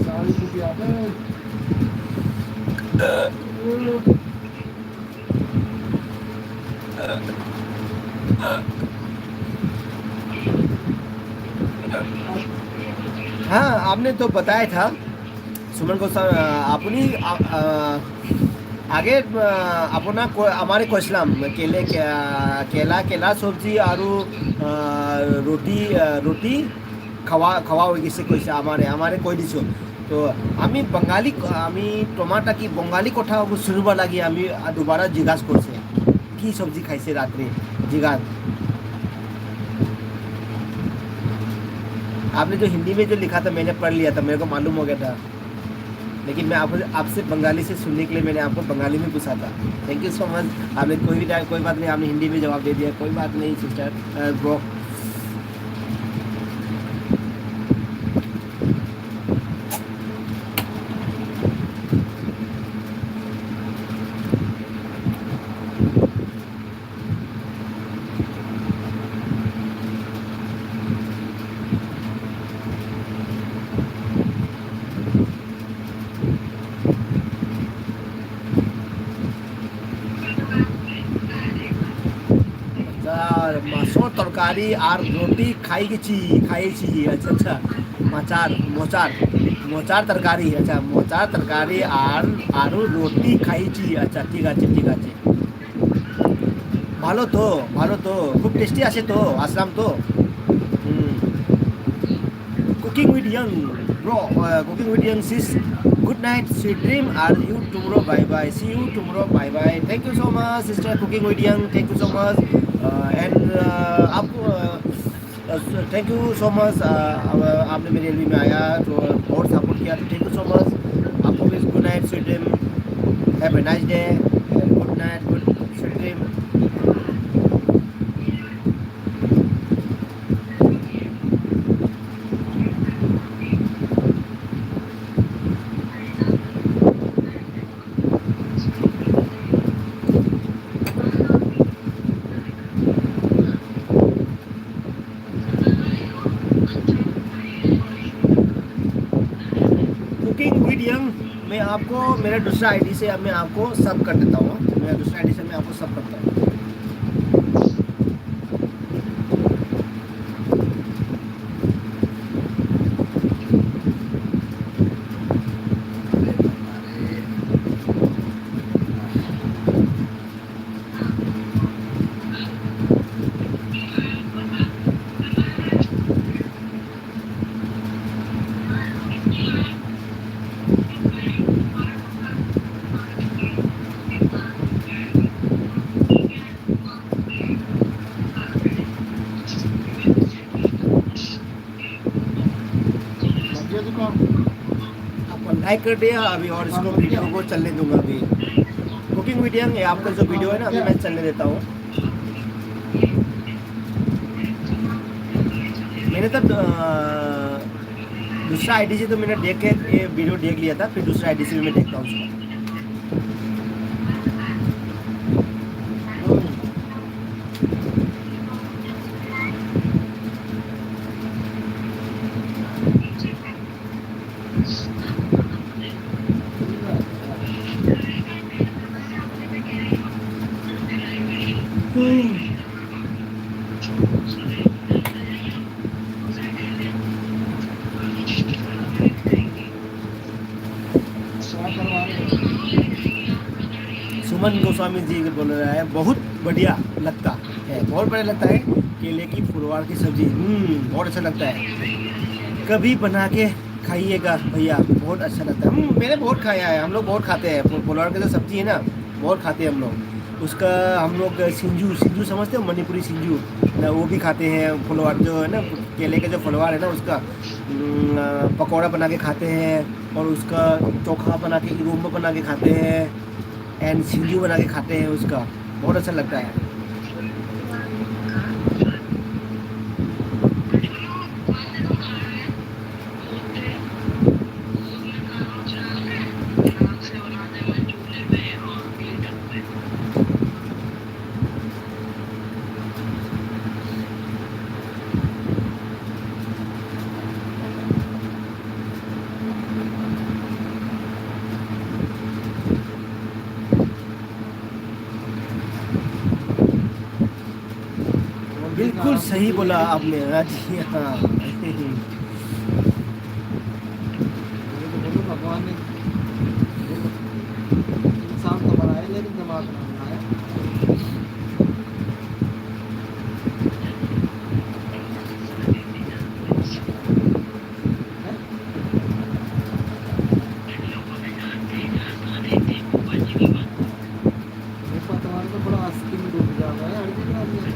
सारी कुछ याद है। हाँ, आपने तो बताया था, সুমন গোস্বামী, আহ, আপনি, আ-, আ-, আগে, আ, আপোনাক ক-, আমারে কৈছিলাম, কেলে, কে-, আ, কেলা, কেলা চব্জি আৰু, আ, ৰুটি, আ, ৰুটি খাৱা, খাৱা হৈ গৈছে কৈছে আমারে, আমারে কৈ দিছো। তো আমি বাঙালি, আমি টমাটা কি বঙালী কথা শুনিব লাগে, আমি দুবাৰা জিজ্ঞাসা কৰিছে, কি চব্জি খাইছে ৰাতি, জিজ্ঞাসা। आपने जो हिंदी में जो लिखा था, मैंने पढ़ लिया था, मेरे को मालूम हो गया था। लेकिन मैं आपको, आपसे बंगाली से सुनने के लिए मैंने आपको बंगाली में पूछा था। Thank you so much। आपने कोई भी टाइम, कोई बात नहीं, आपने हिंदी में जवाब दे दिया, कोई बात नहीं सिस्टर, ब्रो। আচ্ছা, মাছৰ তৰকাৰী আৰু ৰুটি খাই গেছি, খাই গেছি। আচ্ছা, আচ্ছা। মাছৰ, মচাৰ, মচাৰ তৰকাৰী। আচ্ছা, মচাৰ তৰকাৰী আৰু, আৰু ৰুটি খাইছি। আচ্ছা, ঠিক আছে, ঠিক আছে। ভালো তো, ভালো তো। খুব টেষ্টি আছে তো, আসলাম তো। হুম। Cooking with Young, bro, uh, Cooking with Young says, "Good night, sweet dream, and you tomorrow, bye bye. See you tomorrow, bye bye." Thank you so much, sister Cooking with Young. Thank you so much. Uh, and uh, आपको uh, uh, thank you so much. Uh, uh, आपने मेरे LB में आया तो बहुत support किया, तो thank you so much. आपको भी good night, sweet dream. Have a nice day. Good night, good sweet dream. Cooking with young, मैं आपको मेरा दूसरा आईडी से मैं आपको सब कर देता हूँ। मेरा दूसरा आईडी से मैं आपको सब करता हूँ। आपको लाइक कर दिया अभी, और इसको वीडियो को चलने दूंगा अभी। कुकिंग वीडियो है आपका, जो वीडियो है ना, अभी मैं चलने देता हूँ। मैंने तब अ, दूसरा आईडी से तो मैंने देख के ये वीडियो देख लिया था, फिर दूसरा आईडी से भी मैं देखता हूँ उसको। सुमन गोस्वामी जी बोल रहा है, बहुत बढ़िया लगता है, बहुत बढ़िया लगता है। केले की फुलवार की सब्जी, हम्म, बहुत अच्छा लगता है। कभी बना के खाइएगा भैया, बहुत अच्छा लगता है। हम्म, मैंने बहुत खाया है, हम लोग बहुत खाते हैं। फु- फुलवार की जो सब्जी है ना, बहुत खाते हैं हम लोग। उसका हम लोग सिंजू, सिंजू समझते हो, मणिपुरी सिंजू ना, वो भी खाते हैं। फुलवार जो है ना, केले का जो फुलवार है ना, उसका हम्म, अ, पकौड़ा बना के खाते हैं, और उसका चोखा बना के, इरोम्बा बना के खाते हैं, एंड सिंजू बना के खाते हैं उसका। बहुत अच्छा लगता है। बिल्कुल सही बोला आपने। हाँ जी, हाँ। भगवान ने इंसान तो बनाया, लेकिन दिमाग ना बनाया। ये पतवार तो बड़ा अस्की में डूब जाता है, हर जगह में।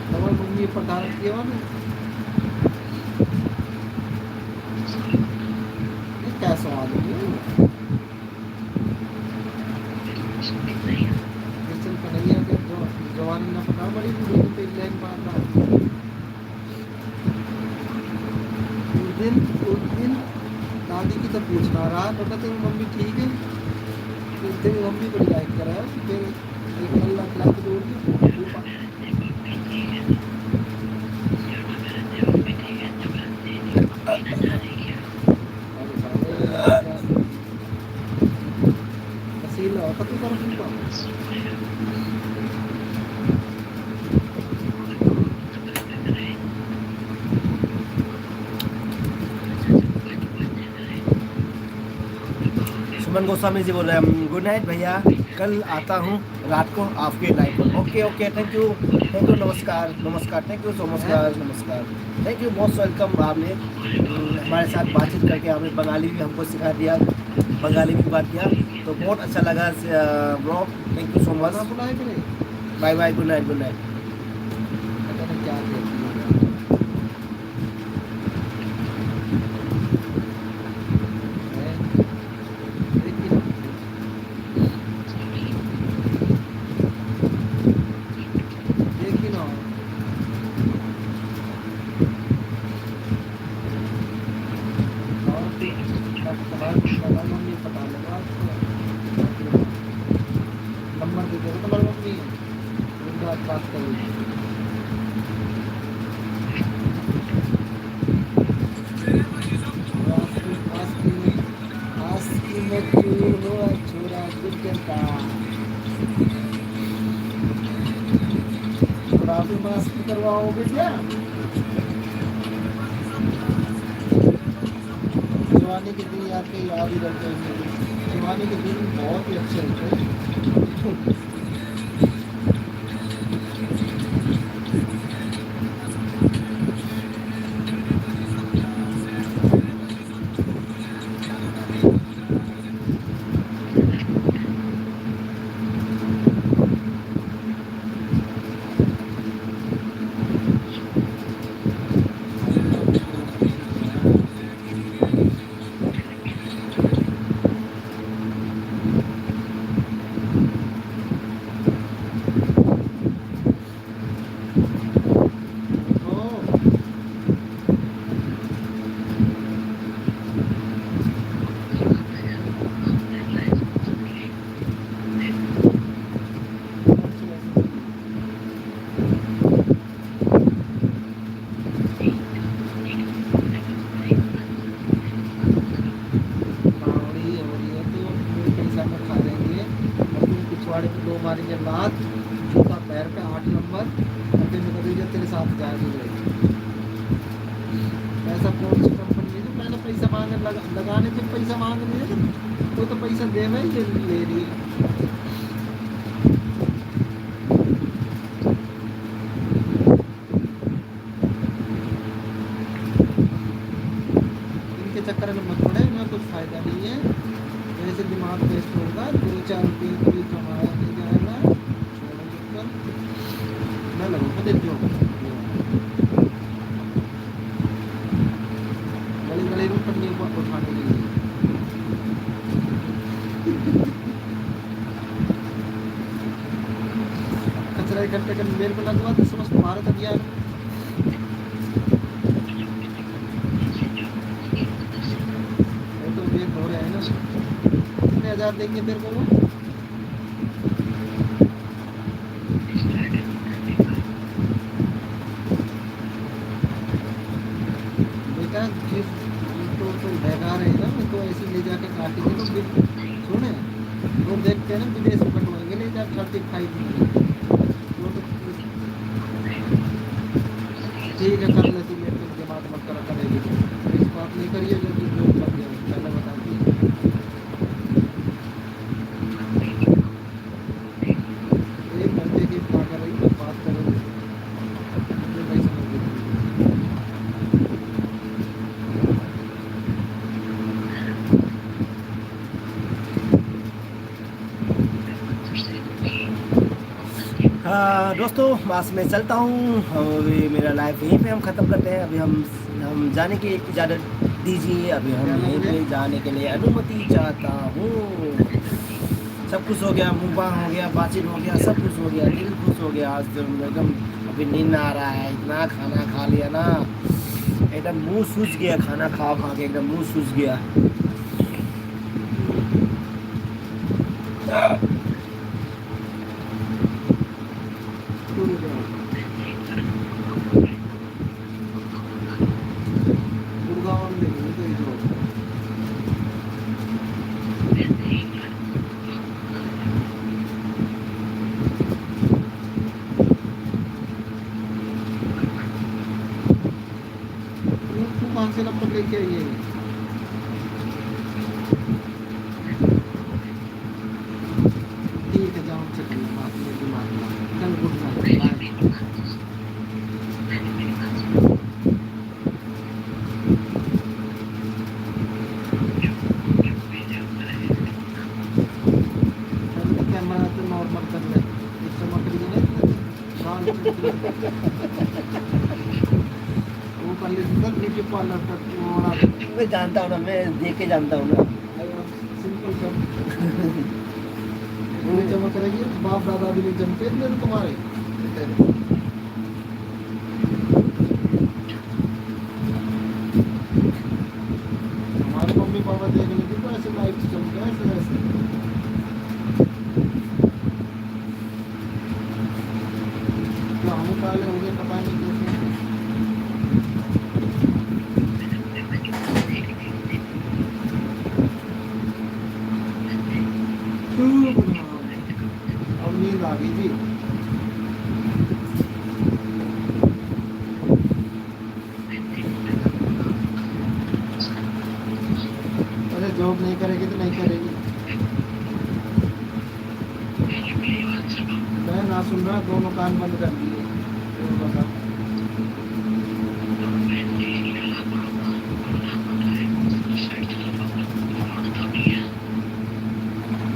हमारी मम्मी पता रखी है ना। उस दिन दादी की तो पूछना रहा, तो कहते, "मम्मी ठीक है?" तो तेरी मम्मी बड़ी लाइक करे, फिर एक अल्लाह की लाइक जोड़ दी। पसीना होता तो कर। सुमन गोस्वामी जी बोल रहे हैं, "गुड नाइट भैया, कल आता हूँ रात को आपके लाइव पर।" Okay, okay, thank you, thank you, नमस्कार, नमस्कार, thank you so much, नमस्कार, thank you, most welcome। आपने, हम्म, हमारे साथ बातचीत करके आपने बंगाली भी हमको सिखा दिया, बंगाली भी बात किया, तो बहुत अच्छा लगा, अ, bro, thank you so much। Bye bye, good night, good night. पता नहीं क्या देखी है। हैं? देखिए। देखिए ना। और तो कमल, कमल मम्मी पता लगा आपको। नंबर दे दो कमल मम्मी। एक बात, बात कर लीजिए। आज की, आज की, आज की मैं चोर हूँ, छोरा गुजर का। और आप भी mask करवाओगे क्या? जवानी के दिन यार के याद ही रहते हैं। जवानी के दिन बहुत ही अच्छे होते हैं। लगाने पे पैसा मांग रही है, वो तो पैसा दे रहा है, ये ले रही है। इनके चक्कर में मत पड़े, इनमें कुछ फायदा नहीं है। वैसे दिमाग वेस्ट होगा, दो चार रुपये कोई कमाया नहीं जाएगा। छोड़ो चक्कर, मैं लगूंगा, देख जो गली गली में पन्नी को उठाने के लिए। कचरा इकट्ठे करने मेरे को लगवा दे, समस्त भारत अभियान। वो तो ये हो रहा है ना, कितने हजार देंगे तेरे को वो? बेटा, जिस, तो, तो बेकार है ना, वो तो ऐसे ले जाके काटेंगे तो फिर सुने, वो देखते हैं ना, विदेश में कटवाएंगे ले जाके थर्टी फाइव में। वो तो ठीक है, कर ले तू, मेरे को दिमाग मत करा करेगी। इस बात नहीं करिए जो तू जो कर दिया, पहले बता दिया। एक घंटे की बात कर रही है, बात करेंगे। मुझे नहीं समझ में। हाँ दोस्तों, बस मैं चलता हूँ, अभी मेरा लाइव यहीं पे हम ख़त्म करते हैं। अभी हम हम जाने की इजाज़त दीजिए, अभी हम यहीं पे जाने के लिए अनुमति चाहता हूँ। सब कुछ हो गया, मुंह बांग हो गया, बातचीत हो गया, सब कुछ हो गया, दिल खुश हो गया। आज तो एकदम अभी नींद आ रहा है, इतना खाना खा लिया ना, एकदम मुंह सूज गया, खाना खा खा के एकदम मुंह सूज गया। गुड़गांव में देखो, तो ये जो तू कहाँ से लैपटॉप लेके आई है? ब्यूटी पार्लर तक वो वाला। मैं जानता हूँ ना, मैं देख के जानता हूँ ना। सिंपल सा। वो जमा करेंगे, बाप दादा भी नहीं जमते इतने तो तुम्हारे। हमारे मम्मी पापा देख लेते तो ऐसे लाइट चमके, ऐसे, ऐसे। तो हम काले हो गए, पता नहीं कैसे। अब नींद आ गई थी। अरे, जॉब नहीं करेगी तो नहीं करेगी। मैं ना सुन रहा, दोनों कान बंद कर दिए। तो बता।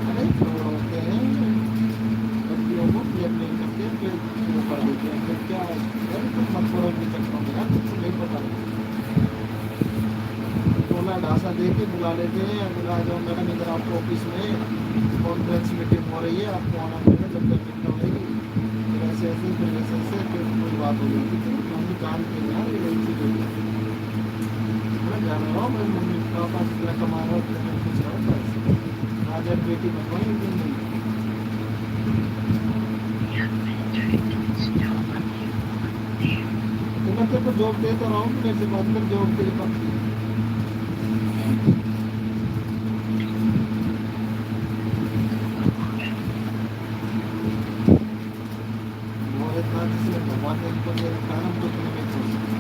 अरे, छोड़ते हैं। लड़कियों को ब्लैकमेल करके फिर वो कर देते हैं। फिर क्या है? अरे, तुम मत पड़ो उनके चक्कर में यार, तुमको नहीं पता। टोला ढांसा दे के बुला लेते हैं, बुला जाओ, मैडम, इधर आपको ऑफिस में कॉन्फ्रेंस मीटिंग हो रही है, आपको आना पड़ेगा, जब तक मीटिंग होगी। फिर ऐसे ऐसे, फिर वैसे ऐसे, फिर कोई बात हो गई थी, फिर हम भी जानते हैं यार, ये वही चीज़ होती है। मैं जान रहा हूँ, मैं मम्मी पापा जितना कमा रहा हूँ, उतना मैं खुश रहूँ, बस। राजा की बेटी बनवाई, लेकिन नहीं। तो मैं तेरे को जॉब देता रहा हूँ, मेरे से बात कर, जॉब तेरे पास। वो इतना जिसने भगवान ने इनको दे रखा है ना, हम तो तुम्हें नहीं छोड़ सकते।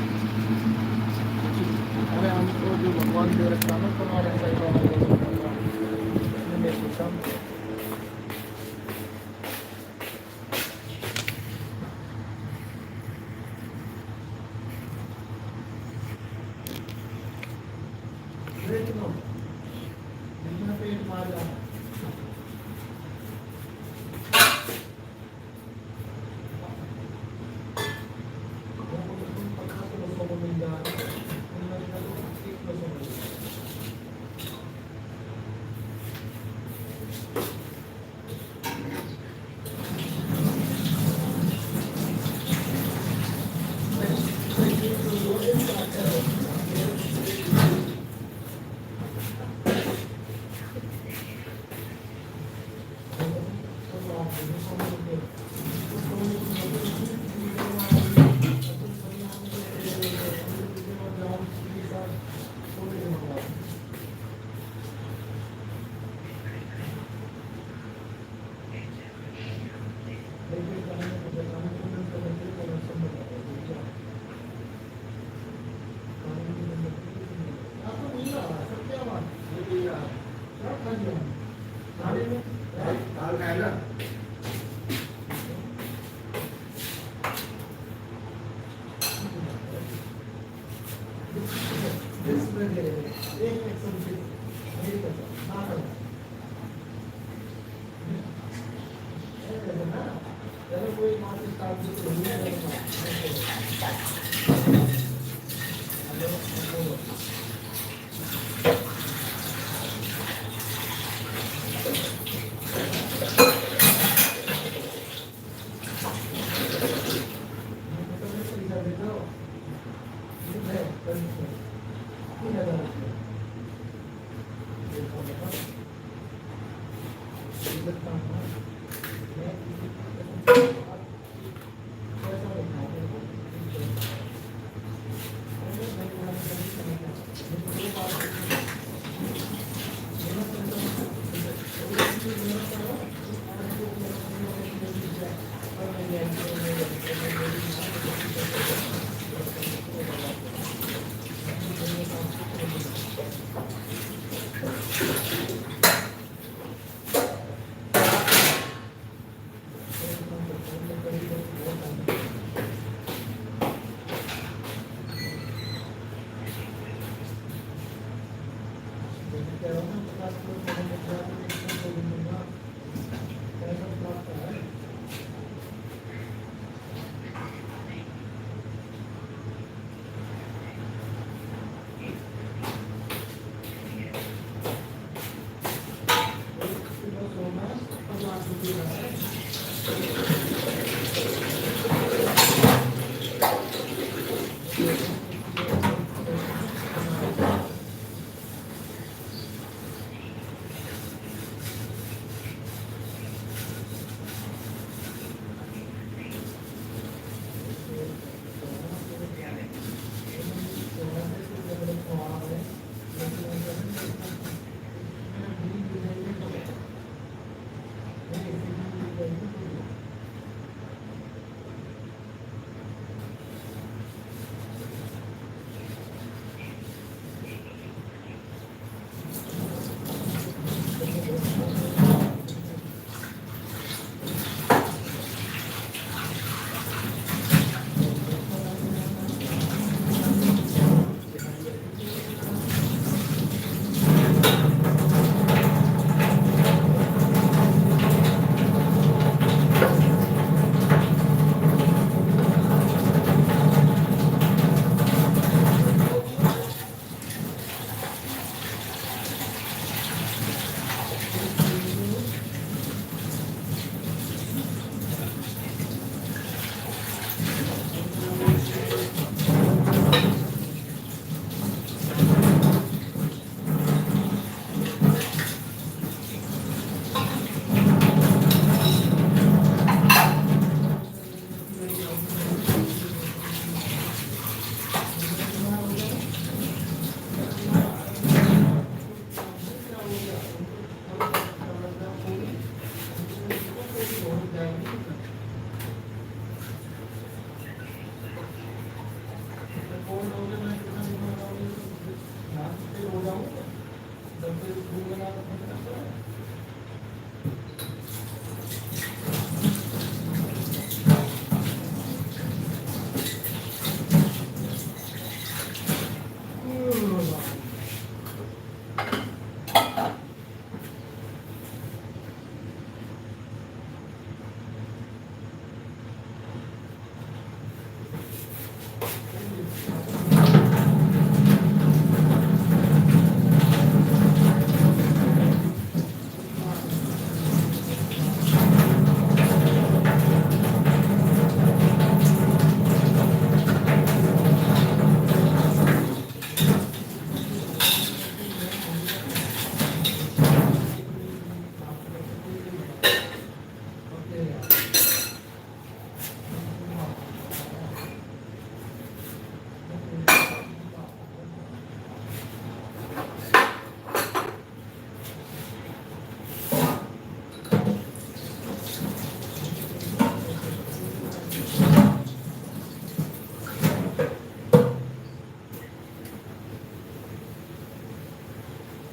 अरे, हमको जो भगवान दे रखा है ना, तुम्हारे साइड वाला दे रखा है। नहीं सोचा। दाल का है ना।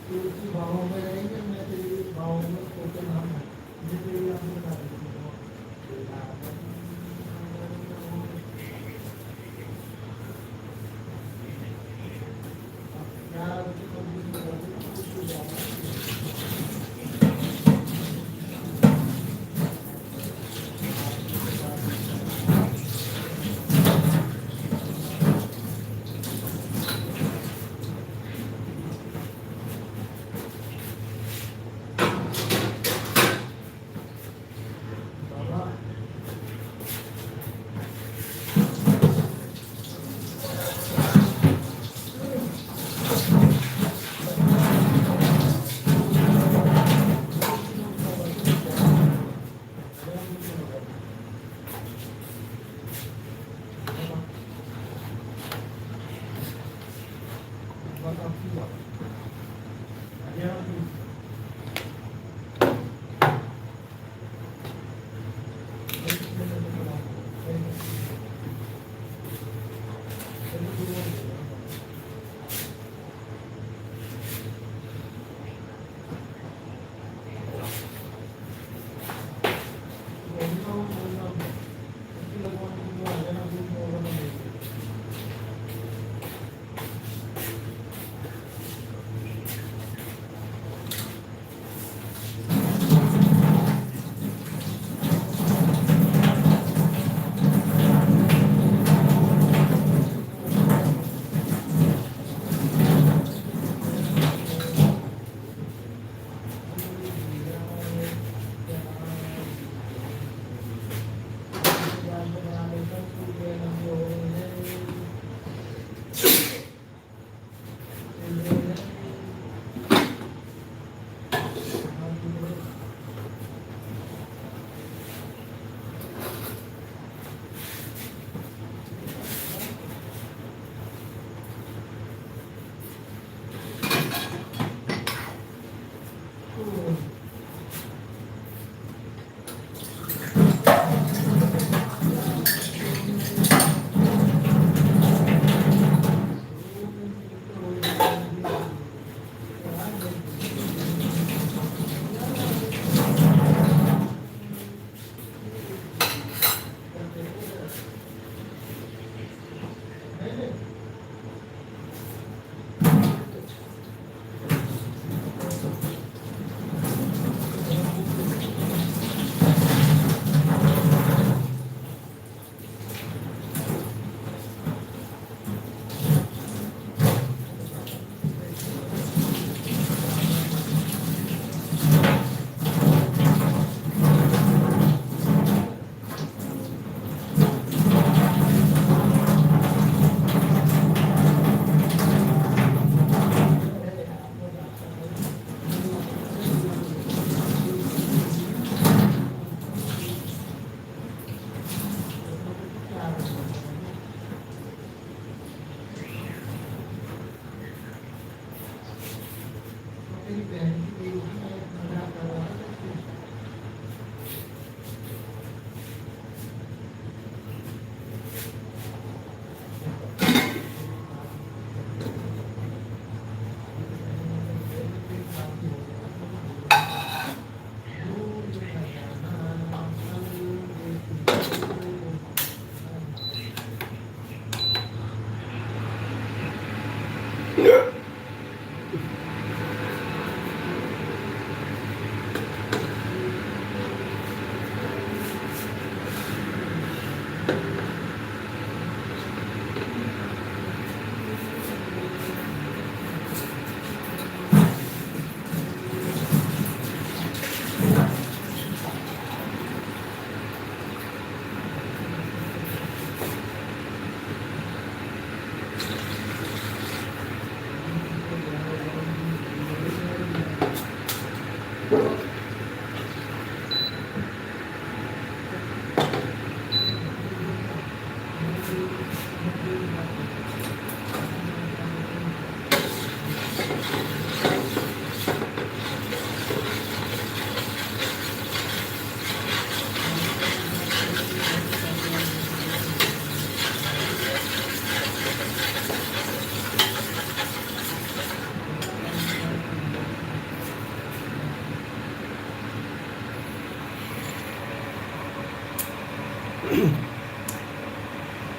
तेरी बाहों में रहेंगे, मैं तेरी बाहों में खोके नाम है। ये तेरी आंखों का देखूंगा।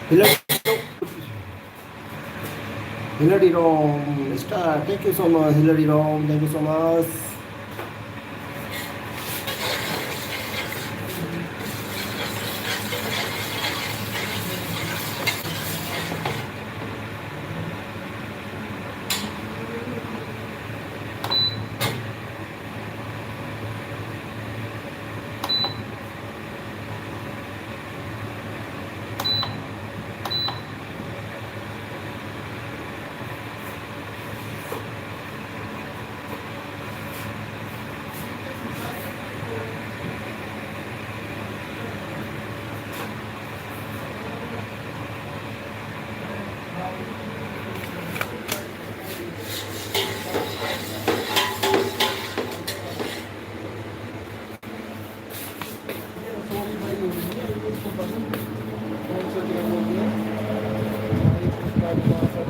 Hilary, Hilary Rom, star, thank you so much, Hilary Rom, thank you so much.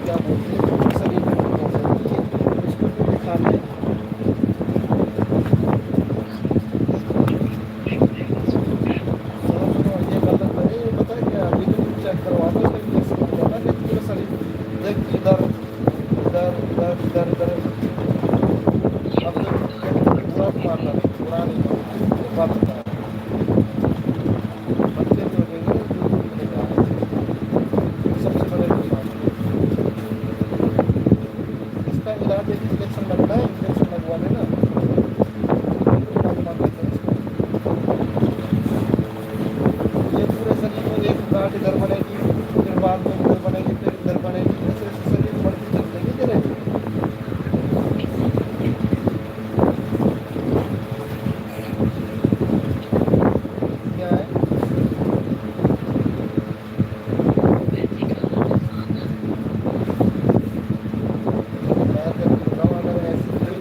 क्या बोलते हैं, शरीर में कुछ हो सकती है, उसको भी दिखाने। सुनो, सुनो, ये गलत है, ये पता है क्या, विटामिन चेक करवा दो, फिर ये समझ जाना कि पूरा शरीर देख, इधर, इधर, इधर, इधर, इधर। अब तो पूरा मारना नहीं, पूरा नहीं मारना, ये बात बता रहा हूँ। बच्चे जो हो जाएंगे ना, दूध पीने जा रहे हैं। सबसे बड़े नुकसान। इसका इलाज है कि इंजेक्शन लगता है, इंजेक्शन लगवा लेना। ये पूरे शरीर में एक गांठ इधर बनेगी, फिर बाद में इधर बनेगी, फिर इधर बनेगी, ऐसे ऐसे शरीर बढ़ती चल जाएगी धीरे धीरे। क्या है? मैं जब बोल रहा हूँ, अगर ऐसी कोई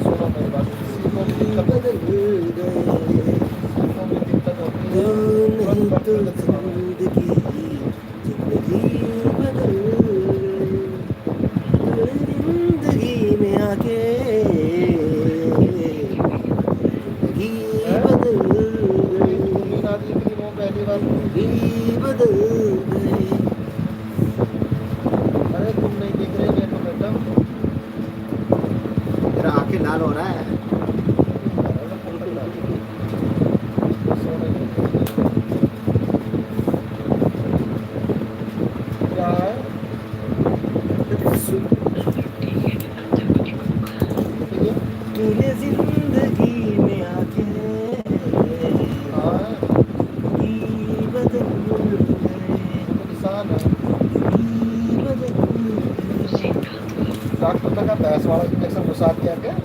सुनो मेरी बात, किसी को भी दिक्कत होती है, किसी को भी दिक्कत होती है, तुरंत डॉक्टर के पास जाओ। जिंदगी बदल गई, जिंदगी में आके जिंदगी हैं? बदल गई। तुम भी ना दी थी वो पहली बार। जिंदगी बदल गई। अरे तुम नहीं दिख रहे, ये तो मैडम। तेरा आंखें लाल हो रहा है। क्या है? तूने जिंदगी में आके हाँ। जिंदगी बदल गई। इंसान है। जिंदगी बदल गई। डॉक्टर ने कहा, "भैंस वाला इंजेक्शन घुसा दिया क्या?"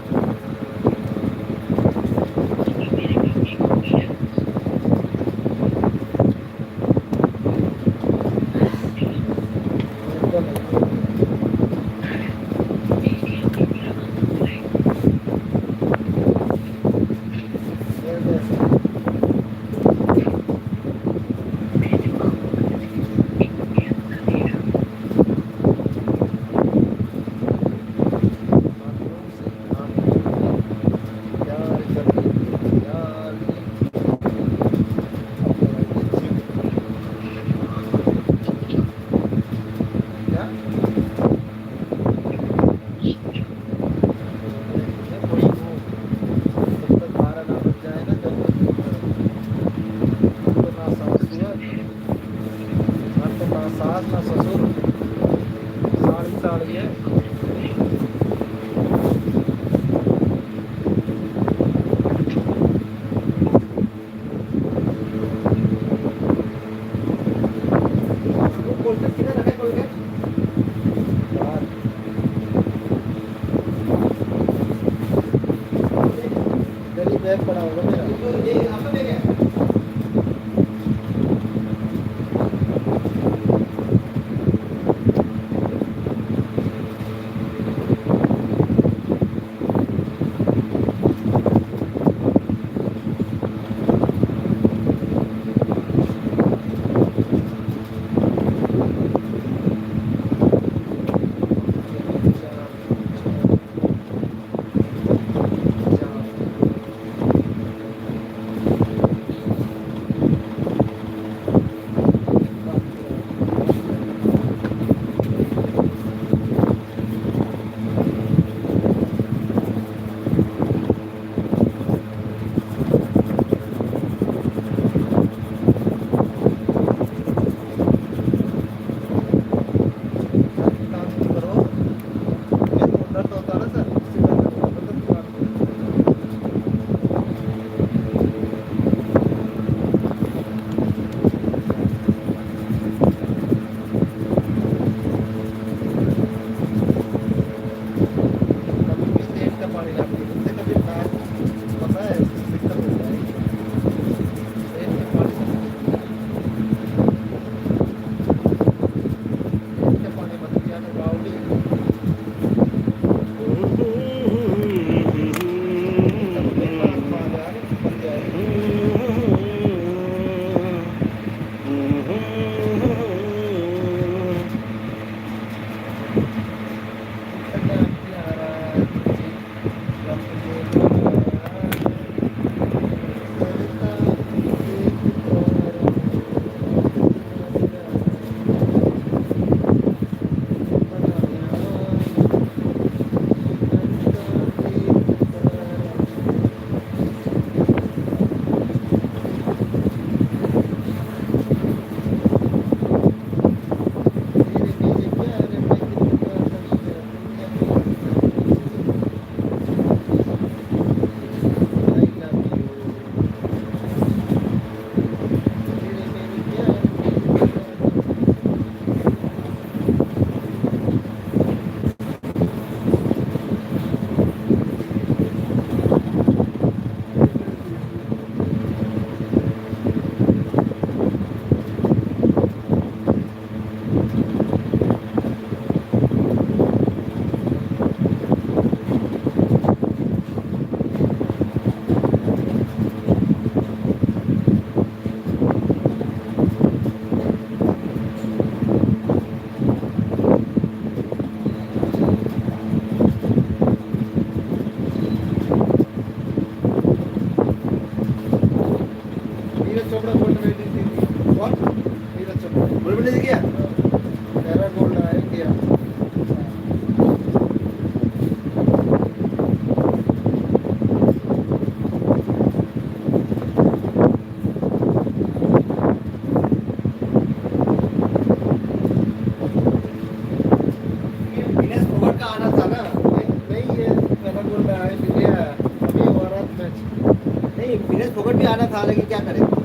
हालांकि क्या करें?